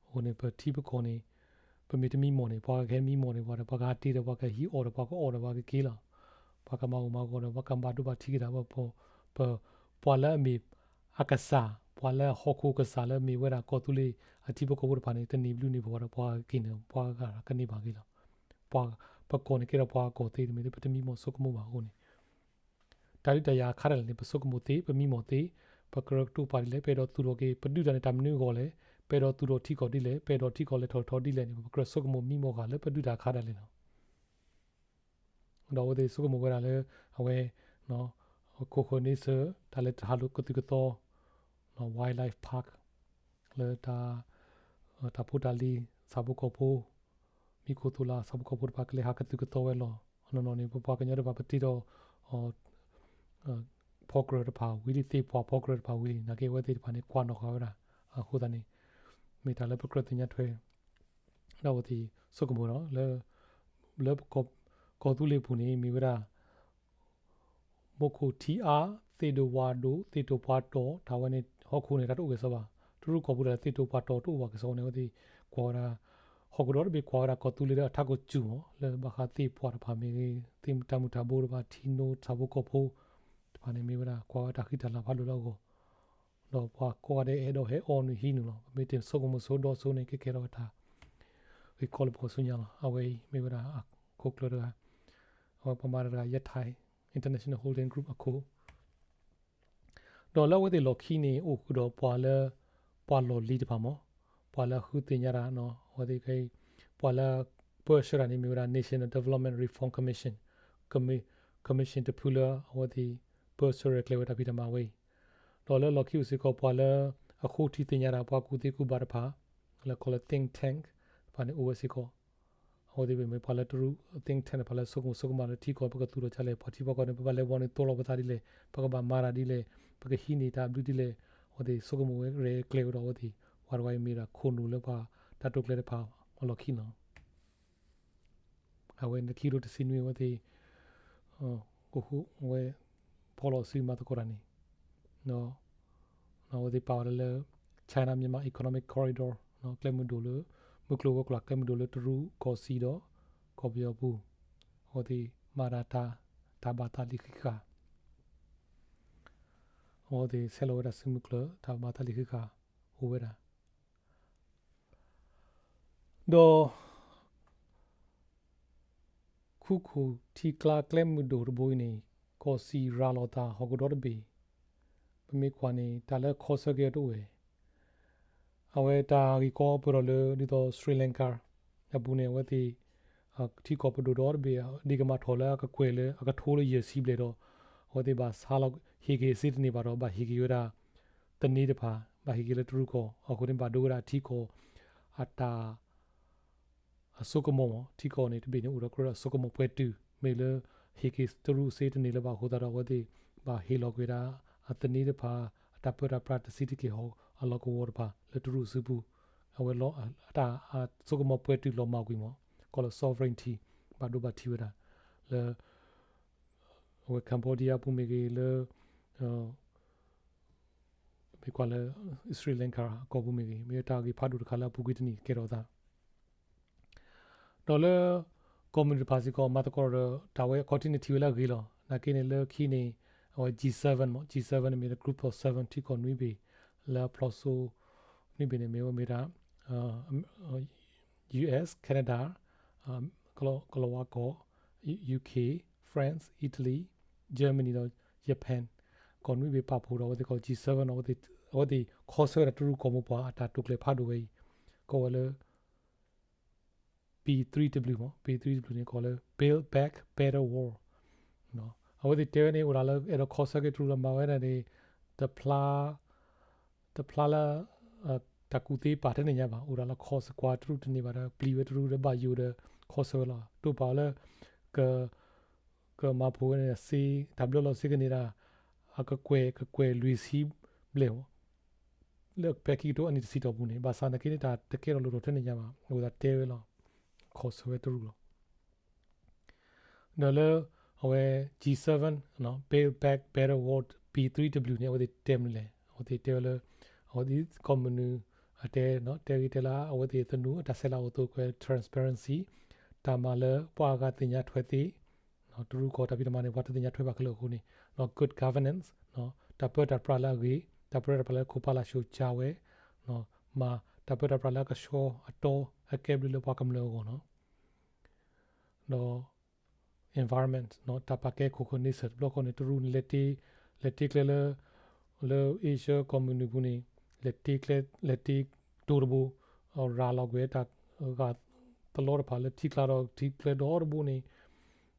အဃိန့ၣ် ပထံပကီၢ်န့ၣ် ပမ့ၢ်တမံမီၢ်န့ၣ် ပှၤကဟဲမံမီၢ်န့ၣ် ပှၤဒီး ပှၤကဟးတ့ၢ်ဒီး ပှၤကဟံးအီၣ်ဒီး ပှၤကအီၣ်ဒီး ပှၤကက့ၤလီၤ. ပှၤကမၤဂီၢ်မၤဂီၤဒီး ပှၤကဘၣ်ဒိဘၣ်ထံးက့ၤတၢ် ပ ပ ပှၤလၢအမ့ၢ်အကစၢ် ပှၤလၢအဟီၣ်ခိၣ်ကစၢ်လၢမ့ၢ်ဝဲဒၣ်ကီၢ်သူလ့ၤအထံဖိကီၢ်ဖိတဖၣ်န့ၣ် တန့ၢ်ဘျုးန့ၢ်ဖှိၣ်ဘၣ်ဒီး ပှၤကက့ၤန့ၣ် ပှၤဂၤကန့ၢ်ဘၣ်က့ၤလီၤ. ပှၤ ပကီၢ်န့ၣ်ကဲဒီးပှၤကီၢ်သ့တမ့ၢ် ပတမံမီၢ်ဆိကမိၣ်ဘၣ်အဃိန့ၣ် တၢ်ဒုးတၢ်ယၤအခါဒၣ်လဲာ်န့ၣ် ပဆိကမိၣ်သ့ ပမံမီၢ်သ့, ပကြၢးကတိၤပာ်ဒ်လဲၣ်, ပအဲၣ်ဒိးသူၣ်ထီၣ်က့ၤ ပဒုးတၢ်န့ၣ် တၢ်မနုၤအဂီၢ်လဲၣ်, ပအဲၣ်ဒိးသူၣ်ထီၣ်ထံကီၢ်ဒ်လဲၣ်, ပအဲၣ်ဒိးထံကီၢ်လဲၤထီၣ်လဲၤထီဒ်လဲၣ်န့ၣ် ပကြၢးဆိကမိၣ်မံမီၢ်ဃာ်လၢပဒုးတၢ်အခါဒၣ်လဲာ်လီၤ. ဒီးအဝဲသ့ၣ်ဆိကမိၣ်ဝဲဒၣ်လၢ အဝဲ ခိၣ်ဃၢၤန့ဆၢၣ် တၢ်လၢတၢ်ဟးလိာ်ကသုၣ်ကသီ Wildlife Park လၢတၢ် တၢ်ဖိတၢ်လံၤ ဆၣ်ဖိကီၢ်ဖိ မံခိၣ်သိၣ်လး ဆၣ်ဖိကီၢ်ဖိတဖၣ်ကလဲၤဟးကသုၣ်ကသီဝဲလီၤ. အနီၢ်နီၢ်န့ၣ် ပပှၤကညီတဖၣ်ပတ့ထီၣ် ဖီကြၢးတဖၣ်ဝံၤလံ သ့ၣ်ပှၢ်ဖီကြၢးတဖၣ်ဝံၤလံ နာ်က့အဝဲသ့ၣ်တဖၣ်န့ၣ် ကွၢ်နီၣ်ဃာ်ဝဲဒၣ် အဃိသတးန့ၣ် မ့ၢ်တၢ်လၢပကြၢးသ့ၣ်ညါထွဲ ဒီးအဝဲသ့ၣ်ဆိကမိၣ်ဒီး လၢ လၢ ကီၢ်သူလ့ၤပူၤန့ၣ် မ့ၢ်ဝဲဒၣ် မူခိၣ်ထံအါ သ့ၣ်ဒိၣ်ဝၣ်ဒိၣ် သ့ၣ်တိာ်ပှၢ်တီၤ တၢ်ဝဲန့ၣ် ဟီၣ်ခိၣ်န့ၣ် တၢ်တအိၣ်ဂဲၤစၢၤဘၣ်. တရူးကီၢ်ပူၤဒၣ် သ့ၣ်တိာ်ပှၢ်တီၤတအိၣ်ဘၣ်ကစီၣ်န့ၣ် အဝဲသ့ၣ်ကွၢ်ဝဲဒၣ် ဟီၣ်ခိၣ်ဒီတဘ့ၣ်ကွၢ်ဝဲဒၣ်ကီၢ်သူလ့ၤလၢအထးခိၣ်စူၣ်မး လၢဘၣ်ဃးသ့ၣ်ပှၢ်တဖၣ်မ့ၢ်ဂ့ၤ သ့ၣ်တၢ်မုၢ်တၢ်ဘိတဖၣ် ထံနိ ဆၣ်ဖိကီၢ်ဖိ တဖၣ်န့ၣ်မ့ၢ်ဝဲဒၣ် ကွၢ်ဝဲတၢ်ဃံတၢ်လၤဖးဒိၣ်လၢအဂီၢ် ဒီးပှၤကိးဂၤဒဲးအဲၣ်ဒိးဟဲအီနုၢ်ဟံးနုၢ်လီၤ. ပမ့ၢ်တဆိကမိၣ်ဆိဒီဆိန့ၣ် ကဲကဲထီၣ်ဝဲတၢ် ဂ့ၢ်ကီလၢပှၤဆူညါလီၤ. အဝဲအံၤမ့ၢ်ဝဲဒၣ်အခိၣ်ကျၢၢ်တဂၤ အဝဲပှၤမၤတၢ်တဂၤ Yatai International Holding Group အခိၣ် ဒီးလၢအဝဲသ့ၣ်လီၢ်ခံန့ၣ် အိၣ်ဃုာ်ဒီးပှၤလၢ ပှၤလီၢ်လံၤတဖၣ်မး, ပှၤ ပှၤလၢအဃုသ့ၣ်ညါတၢ်နီၤ အဝဲသ့ၣ်ခဲအံၤ ပှၤလၢပၢဆှၢတၢ်န့ၣ်မ့ၢ်ဝဲဒၣ် National Development Reform Commission, commission တဖုလၢအဝဲသ့ၣ် ပၢဆှၢရဲၣ်ကျဲၤဝဲတၢ်ဖံးတၢ်မၤဝဲအံၤ, ဒီးလၢလီၢ်ခံအိၣ်စ့ၢ်ကီး ပှၤလၢအဃိထံသ့ၣ်ညါတၢ် ပှၤကူၣ်သ့ကူၣ်ဘၣ်တဖၣ် လၢကိးလၢ think tank တဖၣ်န့ၣ်အိၣ်ဝဲစ့ၢ်ကီး အဝဲသ့ၣ်မ့ၢ်ပှၤလၢတရူး think tank တဖၣ်လၢဆိကမိၣ်ဆိကမးလၢထံကီၢ် ပကသူၣ်ထီၣ်ကလဲၣ် ပှၤထံပှၤကီၢ်န့ၣ် ပဘၣ်လဲၤဝီန့ၣ် သိၣ်လိပသးဒ်လဲၣ် ပကဘၣ်မၤတၢ်ဒ်လဲၣ် ပကဟံးန့ၢ်တၢ်ဘျုးဒ်လဲၣ် အဝဲသ့ၣ်ဆိကမိၣ်ဝဲရဲၣ်ကျဲၤဝဲဒီးအဝဲသ့ၣ် ပှၤတဝါအံၤမ့ၢ်ဒၣ်ခိၣ်နူာ်လၢပှၤတၢ်တိာ်ကျဲၤတဖၣ်အလီၢ်ခံလီၤ. အဝဲနခံကထိတဆံနွံအဝဲသ့ၣ် ကဟူးဝဲ ဖီၣ်လီၤစုမၤသကိးတၢ်န့ၣ် အဝဲသ့ၣ်ပာ်ဝဲဒၣ်လၢ China Myanmar Economic Corridor ကျဲမုၢ်ဒိၣ်လၢ မုၢ်ကျိၤဝဲၤကွာ်ကျဲမုၢ်ဒိၣ်လၢတရူးကီၢ်စံၣ်ဒီး ကီၢ်ပယီၤပူၤ အဝဲသ့ၣ်မၤတၢ်တၢ် တၢ်ဘၣ်သးလံာ်ဃံးဃာ် အဝဲသ့ၣ်ဆဲးလီၤဝဲဒၣ်စုမုၢ်ကျၢၢ် တၢ်ဘၣ်သးလံာ်ဃံးဃာ် အိၣ်ဝဲဒၣ် ဒီး ခူခိၣ်ထံကျါကျဲမုၢ်ဒိၣ်တဘိအံၤန့ၣ် ကီၢ်စံၣ်ရၤလီၤသးဟီၣ်ခိၣ်ဒီတဘ့ၣ် ပမ့ၢ်ကွၢ်န့ၣ် တၢ်လၢခီဆၢက့ၤအတအိၣ်ဝဲ အဝဲတၢ်ဂ့ၢ်ကီပၢၢ်ထီၣ်လၢ ဒ်သိး Sri Lanka အပူၤန့ၣ် အဝဲသ့ၣ် ထံကီၢ်ပဒိၣ်ဒီတဘ့ၣ် ဒ်ကမၤထီၣ်လၢအကကွဲၢ်လၢအကထိလၢယဲၢ်ဆံဘျဲၣ်ဒီး အဝဲသ့ၣ်ဘၣ်ဆါလီၤဟ့ၣ်က့ၤအစ့တန့ၢ်ဘၣ်ဒီး ဘၣ်ဟ့ၣ်က့ၤဝဲဒၣ် သန့တဖၣ် ဘၣ်ဟ့ၣ်က့ၤလၢတရူးကီၢ် အဃိန့ၣ် ဘၣ်ဒိဝဲဒၣ်ထံကီၢ် အတၢ် အစိကမီၤမး ထံကီၢ်န့ၣ်တဘ့ၣ်န့ၣ် အိၣ်ဒီးကြၢးအစိကမီၤပှဲၤတုၤ မ့ၢ်လၢဟ့ၣ်က့ၤတရူးစ့တန့ၢ်လၢၤဘၣ်အဃိသတးဒီး အဝဲသ့ၣ် ဘၣ်ဟ့ၣ်လီၤကွံာ်ဒၣ် အသန့တဖၣ် အတၢ်ပၢတၢ်ပြးတဆံးတက့ၢ်ဟီ အလီၢ်ကဝီၤတဖၣ် လၢတရူးအစုပူၤ အဝဲလီၤ အတၢ်အစိကမီၤပှဲၤတုၤလီၤမၢ်ကွံာ်မး ကီးလၢ sovereignty ဘၣ်ဒိဘၣ်ထံးဝဲဒၣ် လၢ အဝဲ Cambodia ပူၤမ့ၢ်ဂ့ၤ လၢ မ့ၢ်ကွၢ်လၢ Sri Lanka အကီၢ်ပူၤမ့ၢ်ဂ့ၤ မ့ၢ်တၢ်ဂ့ၢ်ဖးဒိၣ်တခါလၢအပူၤကွံာ်တနံၣ်ကဲထီၣ်အသး ဒီးလၢ ကီၢ်မုၢ်နုာ်တဖၣ်စ့ၢ်ကီး မၤသကိးဒီး တၢ်ဝဲအခီၣ်ထံးန့ၣ်ထံၣ်ဝဲလၢအဂ့ၤလီၤ. နာ်က့န့ၣ်လၢခံန့ၣ် အဝဲ G seven မး G seven န့ၣ်မ့ၢ် the group of seven ထံကီၢ်နွံဘ့ၣ် လၢအဖျိးစိ နွံဘ့ၣ်န့ၣ်မ့ၢ်ဝဲမ့ၢ်ဒၣ် U S, Canada, ကလီၤဝါကီၢ် U K, France, Italy, Germany ဒီး Japan ကီၢ်နွံဘ့ၣ်ပာ်ဖှိၣ်ဒီးအဝဲသ့ၣ်ကီး G seven အဝဲသ့ၣ် ခီဆၢဝဲဒၣ်တရူးကီၢ်မိၢ်ပှၢ်အတၢ်တိာ်ကျဲၤဖးဒိၣ်ဝဲအံၤ ကိးဝဲလၢ P three W မး P three W န့ၣ်ကိးလၢ Build Back Better World အဝဲသ့ၣ်တဲဝဲန့ၣ် အိၣ်ဒၣ်လၢအဲၣ်ဒိးခီဆၢက့ၤတရူးလီၤ မၤဝဲဒၣ်န့ၣ် တဖျါ တဖျါလၢ တၢ်ကူၣ်သ့ပာ်ထဲန့ၣ်ညါဘၣ် အိၣ်ဒၣ်လၢခီဆၢကွၢ်တရူးတန့ၢ်ဘၣ်ဒီး ပျံၤဝဲတရူးဒီးဘၣ်ယိၣ်ဒီး ခီဆၢဝဲလီၤ တိာ်ပာ်အီၤလၢ က ကမၤဖှိၣ်ဝဲန့ၣ် စ့ တၢ်ဘျၢလီၤစ့ကန့ၢ်ဒၣ် အကကွဲၢ် ကကွဲၢ်လွံၢ်ဆံဘျဲၣ် လၢဖဲခံကထိအနံၣ်တဆံတီၢ်ပူၤန့ၣ် ဘၣ်ဆၣ်နာ်က့န့ၣ် တၢ်တကဲထီၣ်လိၣ်ထီၣ်ထဲန့ၣ်ညါဘၣ် အဝဲသ့ၣ်တဲဝဲလီၤ ခီဆၢဝဲတရူးလီၤ ဒီးလၢ အဝဲ G seven, Build Back Better World P three W န့ၣ် အဝဲသ့ၣ်တဲမနုၤလဲၣ် အဝဲသ့ၣ်တဲဝဲလၢ အဝဲသ့ၣ်ကီၢ်မုၢ်နုာ် အတဲ တဲဂ့ၤတဲလၢ အဝဲသ့ၣ်သနူအတၢ်ဆဲးလၤအိၣ်သိးကွဲ transparency တၢ်မၤလၢပှၤအဂၤသ့ၣ်ညါထွဲသ့ တရူးကီၢ်တၢ်ဖံးတၢ်မၤန့ၣ် ပှၤတသ့ၣ်ညါထွဲဘၣ်ခဲလၢာ်အဃိန့ၣ် good governance တၢ်ပၢတၢ်ပြးလၢအဂ့ၤ တၢ်ပၢတၢ်ပြးလၢခိၣ်ဖးလာ်ဆှိၣ်စၢ်ဝဲ မၤတၢ်ပၢတၢ်ပြးလၢအကဆှီအတီအကဲဘျုးလၢပှၤကမျၢၢ်အဂီၢ်နီၤ ဒီး environment တၢ်ပာ်ကဲခိၣ်ဃၢၤန့ဆၢၣ် တဘျီဃီန့ၣ် တရူးန့ၣ် လဲၤတ့ကျဲလၢ လၢ Asia ကီၢ်မုၢ်နုာ်ပူၤန့ၣ် လဲၤတ့ကျဲ လဲၤတ့တိၤတဘိ ရၤလီၤကွံာ်တၢ်ဂာ်သလီတဖၣ်လၢထံကျါဒီး ထံကျဲဒီတဘိန့ၣ်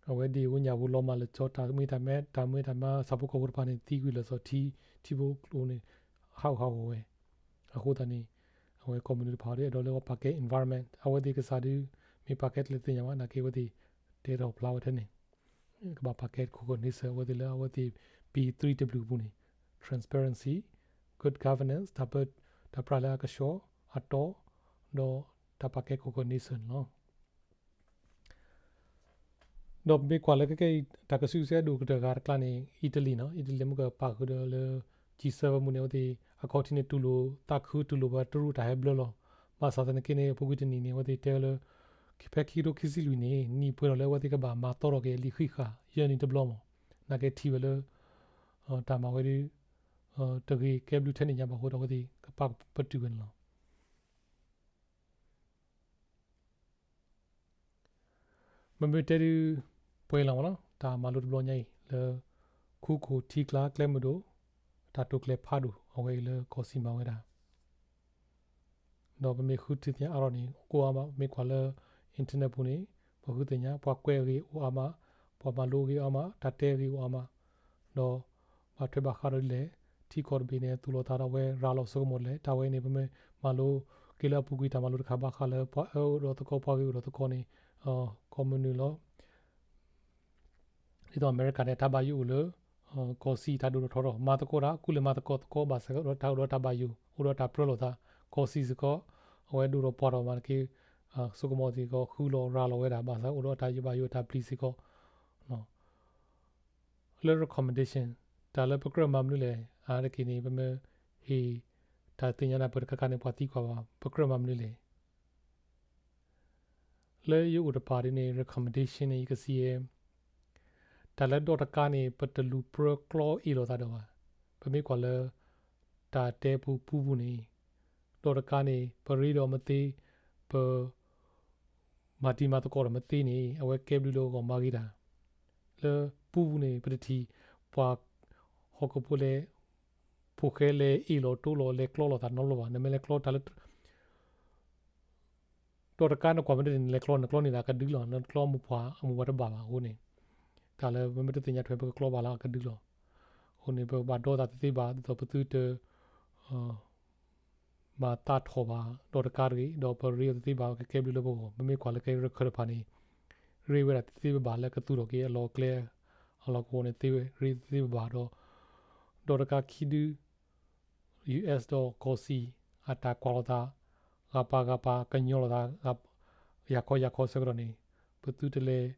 အဝဲဒ်အဝဲညၣ်ဖိလီၤမၢ်လၢာ်ကၠီ တၢ်မ့ၢ်တၢ်မဲ တၢ်မ့ၢ်တၢ်မၤ ဆၣ်ဖိကီၢ်ဖိတဖၣ်န့ၣ် သံကွံာ်လၢာ်စီၤထံ ထံဖိကျိန့ၣ် ဟးဂီၤဟးဂီၤဝဲ အဃိသတးန့ၣ် အဝဲကီၢ်မုၢ်နုာ်တဖၣ်ဒီး အဲၣ်ဒိးလၢအဝဲပာ်ကဲ environment အဝဲသ့ၣ်ကစၢ်ဒု မ့ၢ်ပာ်ကဲတလဲသ့ၣ်ညါဘၣ် နာ်က့အဝဲသ့ၣ် တဲထီၣ်ဖျါဝဲထဲန့ၣ် ကဘၣ်ပာ်ကဲခိၣ်ဃၢၤန့ဆၢၣ် အဝဲသ့ၣ်လၢအဝဲသ့ၣ် P three W ပူၤန့ၣ် transparency, good governance တၢ်ပၢတၢ်ပြးလၢအကဆှီ အတီ ဒီးတၢ်ပာ်ကဲခိၣ်ဃၢၤန့ဆၢၣ်န့ၣ်လီၤ. ဒီးပမ့ၢ်ကွၢ်လၢခဲကနံၣ်အံၤ တၢ်ကစုကစဲးဒိၣ်ကတၢၢ်ဂၤတကျါန့ၣ် Italy နီၤ Italy မ့ၢ်ကပာ်ဃုာ်ဒီးလၢ G seven ပူၤန့ၣ် အဝဲသ့ၣ် အခီၣ်ထံးန့ၣ်တူၢ်လိာ်သးခု တူၢ်လိာ်ပှၤတရူးတၢ်ဟဲဘျၢလီၤ. ဘၣ်ဆၣ်သနာ်က့န့ၣ် အပူၤကွံာ်တနံၣ်န့ၣ် အဝဲသ့ၣ်တဲဝဲလၢ ဖဲခံကထိခံဆံလွံၢ်န့ၣ် နံၣ်ပှဲၤထီၣ်လၢအဝဲသ့ၣ်ကဘၣ်မၤသီထီၣ်က့ၤအလံာ်ဃံးဃာ် ယဲၢ်နံၣ်တဘျီမး နာ်က့ထံၣ်ဝဲလၢ တၢ်မၤဝဲဒ် တဂ့ၤကဲဘျုးထဲန့ၣ်ညါဘၣ်အဃိဒီး အဝဲသ့ၣ်ကပာ်ပတုာ်ဝဲန့ၣ်လီၤ. မ့မ့ၢ်တဲဒုး ပှဲၤလီၤမးနီၤ တၢ်မၤလိတဘျီညါအံၤ လၢ ခူခိၣ်ထံကျါကျဲမုၢ်ဒိၣ် တၢ်တိာ်ကျဲၤဖးဒိၣ် အဝဲအံၤလၢကီၢ်စံၣ်မၤဝဲဒၣ် ဒီးပမ့ၢ်ဃုထံၣ်သ့ၣ်ညါအါထီၣ်န့ၣ် အိၣ်အါမး မ့ၢ်ကွၢ်လၢ internet ပူၤန့ၣ် ပဃုသ့ၣ်ညါ ပှၤကွဲးအဂ့ၢ်အိၣ်အါမး, ပှၤမၤလိအဂ့ၢ်အိၣ်အါမး, တၢ်တဲအဂ့ၢ်အိၣ်အါမး, ဒီးဘၣ်ထွဲဘၣ်ဃးဒီးဒ်လဲၣ်, ထံကီၢ်တဘ့ၣ်န့ၣ် သူၣ်လီၤသးဒီးအဝဲရၤလီၤစိကမီၤဒ်လဲၣ်, တၢ်ဝဲန့ၣ် ပမ့ၢ်မၤလိက့ၤလၢအပူၤကွံာ် တၢ်မၤလိတခါဘၣ်ဃးလၢ ပှၤအၢအိၣ်ဒီးသကိး ပှၤဂ့ၤအိၣ်ဒီးသကိးန့ၣ် ကီမနုၤလီၤ. ဒ်သိးအမဲရကၤန့ၣ် တၢ်ဘၣ်ယိၣ်အိၣ်လၢ ကီၢ်စံၣ်တၢ်ဒိၣ်ထီၣ်ထီထီၣ် မၤသကိးတၢ် ကူၣ်လဲၤမၤသကိးသကိးဘၣ်ဆၣ်ကဒီး တၢ်အိၣ်ဒီးတၢ်ဘၣ်ယိၣ် အိၣ်ဒီးတၢ်ပြၢလိာ်သး, ကီၢ်စံၣ်စ့ၢ်ကီး အဝဲဒိၣ်ထီၣ်ပှၢ်ထီၣ်မးတက့ၢ်, စိကမီၤစ့ၢ်ကီး ဃုလီၤရၤလီၤဝဲဒၣ် ဘၣ်ဆၣ်အိၣ်ဒီးတၢ်ဘၣ်ယိၣ်တၢ်ပျံၤစ့ၢ်ကီး လၢ recommendation တၢ်လၢပကြၢးမၤမနုၤလဲၣ်, အါတက့ၢ်န့ၣ် ပမ့ၢ်ဟ့ၣ်တၢ်သ့ၣ်ညါနၢ်ပၢၢ်တခါခါန့ၣ် ပှၤသံကွၢ်ဘၣ် ပကြၢးမၤမနုၤလဲၣ်. လၢယအိၣ်တပၤဒ်န့ၣ် recommendation န့ၣ် ယကစံးယဲ တၢ်လၢဒီတကါန့ၣ် ပတလူၤပြၢကျီအ့ၣ်လိာ်သးဒီးဘၣ်. ပမ့ၢ်ကွၢ်လၢ တၢ်တဲပူၤပူပူၤန့ၣ် ဒီတကါန့ၣ် ပရ့ဒီးမသ့, ပ မၤတံၤမၤသကိးဒီးမသ့န့ၣ် အဝဲကဲဘျုးလၢဂီၢ်မၤဂ့ၤတၢ်. လၢပူပူၤန့ၣ် ပတထံၣ် ပှၤဟီၣ်ခိၣ်ဖိလဲၤ ဖိၣ်ဃဲလဲၤအ့ၣ်လိာ်တိလိာ် လဲၤကျီလိာ်သးနီတဘျီဘၣ်. နမ့ၢ်လဲၤကျီတၢ်လၢ ဒီတကါနကွၢ်မ့ၢ်တန့ၣ် နလဲၤကျီ နကျီန့ၢ်ဒၣ်ကဒုလီၤ, နကျီမိၢ်ပှၢ်အမိၢ်ပှၢ်တဘၣ်ဘၣ်အဃိန့ၣ် တၢ်လၢပမ့ၢ်တသ့ၣ်ညါထွဲ ပကကျီဘၣ်လၢအကဒုလီၤ. အဃိန့ၣ် ပကဘၣ်ဒီသဒၢသ့ဘၣ် ဒ်သိးပသုတ မၤသးထီၣ်ဘၣ်ဒီတကါတဂ့ၤ, ဒီးပရ့အီၤသ့ဘၣ် ကကဲဘျုးလၢပဂီၢ်. မ့မ့ၢ်ကွၢ်လၢကဲရခၢၣ်တဖၣ်န့ၣ် ရ့ဝဲဒၣ်သ့ဘၣ်လၢကသူၣ်ထီၣ်က့ၤအလီၢ်အကျဲ အလီၢ်ကဝီၤန့ၣ် သ့ဝဲ ရ့သ့ဘၣ်ဒီး ဒီတကါခံဒု US ဒီးကီၢ်စံၣ် အတၢ်ကွၢ်လိာ်သး ဂၤပၤဂၤပၤ ကညီလိာ်သး ယၤခီယၤခီဆၢကတီၢ်န့ၣ် ပသုတလဲၤ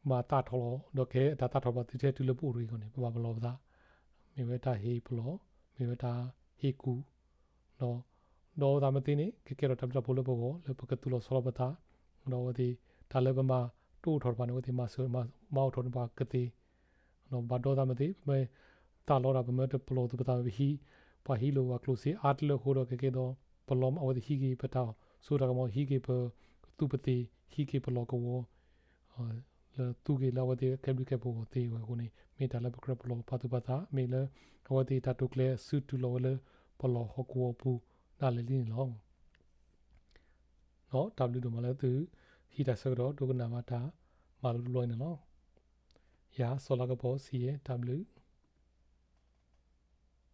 မၤသးထီၣ်လီၤ ဒီးကဟဲအတၢ်သးထီၣ်ဘၣ်သုထဲတုၤလၢပအိၣ်တဂ့ၤအဂီၢ်န့ၣ် ပဘၣ်ပလီၢ်ပသး, မ့ၢ်ဝဲတၢ်ဟ့ၣ်ပလီၢ်, မ့ၢ်ဝဲတၢ်ဟ့ၣ်ကူၣ်, ဒီးဒီသးမသ့န့ၣ် ကကဲထီၣ်တၢ်ဘျုးတၢ်ဖှိၣ်လၢပဂီၢ် လၢပကသူၣ်လီၤဆီလီၤပသး, ဒီးအဝဲသ့ၣ် တၢ်လၢပမၤတအိၣ်ထီၣ်တဖၣ်န့ၣ် အဝဲသ့ၣ်မၤစၢၤမၤအိၣ်ထီၣ်န့ၢ်ပှၤကသ့ ဘၣ်ဒီသးမသ့, ပမ့ၢ်သးလီတၢ် ပမ့ၢ်တပလီၢ်သူၣ်ပသး ပဟံး, ပှၤဟံးလိာ်ပှၤကျိၣ်စ့အါတလၢအဃိဒီး ကကဲဒီး ပလီၢ်အဝဲသ့ၣ်ဟံးက့ၤပတၢ်စိတၢ်ကမီၤ ဟံးက့ၤပသူးပသ့ၣ် ဟံးက့ၤပလီၢ်ကဝီၤ လၢသူက့ၤလၢအဝဲသ့ၣ်ကဲဘျုးကဲဖှိၣ်အဂီၢ်သ့ဝဲအဃိန့ၣ် မ့ၢ်တၢ်လၢပကြၢးပလီၢ်ပာ်သူၣ်ပာ်သး မ့ၢ်လၢ အဝဲသ့ၣ်တၢ်တိာ်ကျဲၤအစုတူၢ်လိာ်ဝဲလၢ ပလီၢ်ဟီၣ်ကဝီၤပူၤဒၣ်လဲာ်လံန့ၣ်လီၤ. တၢ်ဘျုးဒိၣ်မးလၢသုဟံးတၢ်ဆၢကတီၢ် ဒိကနၣ်ဘၣ်တၢ်မၤလိတဘျီအံၤန့ၣ်လီၤ. ယၤစီၤလါကပီၤစံးယဲ တၢ်ဘျုး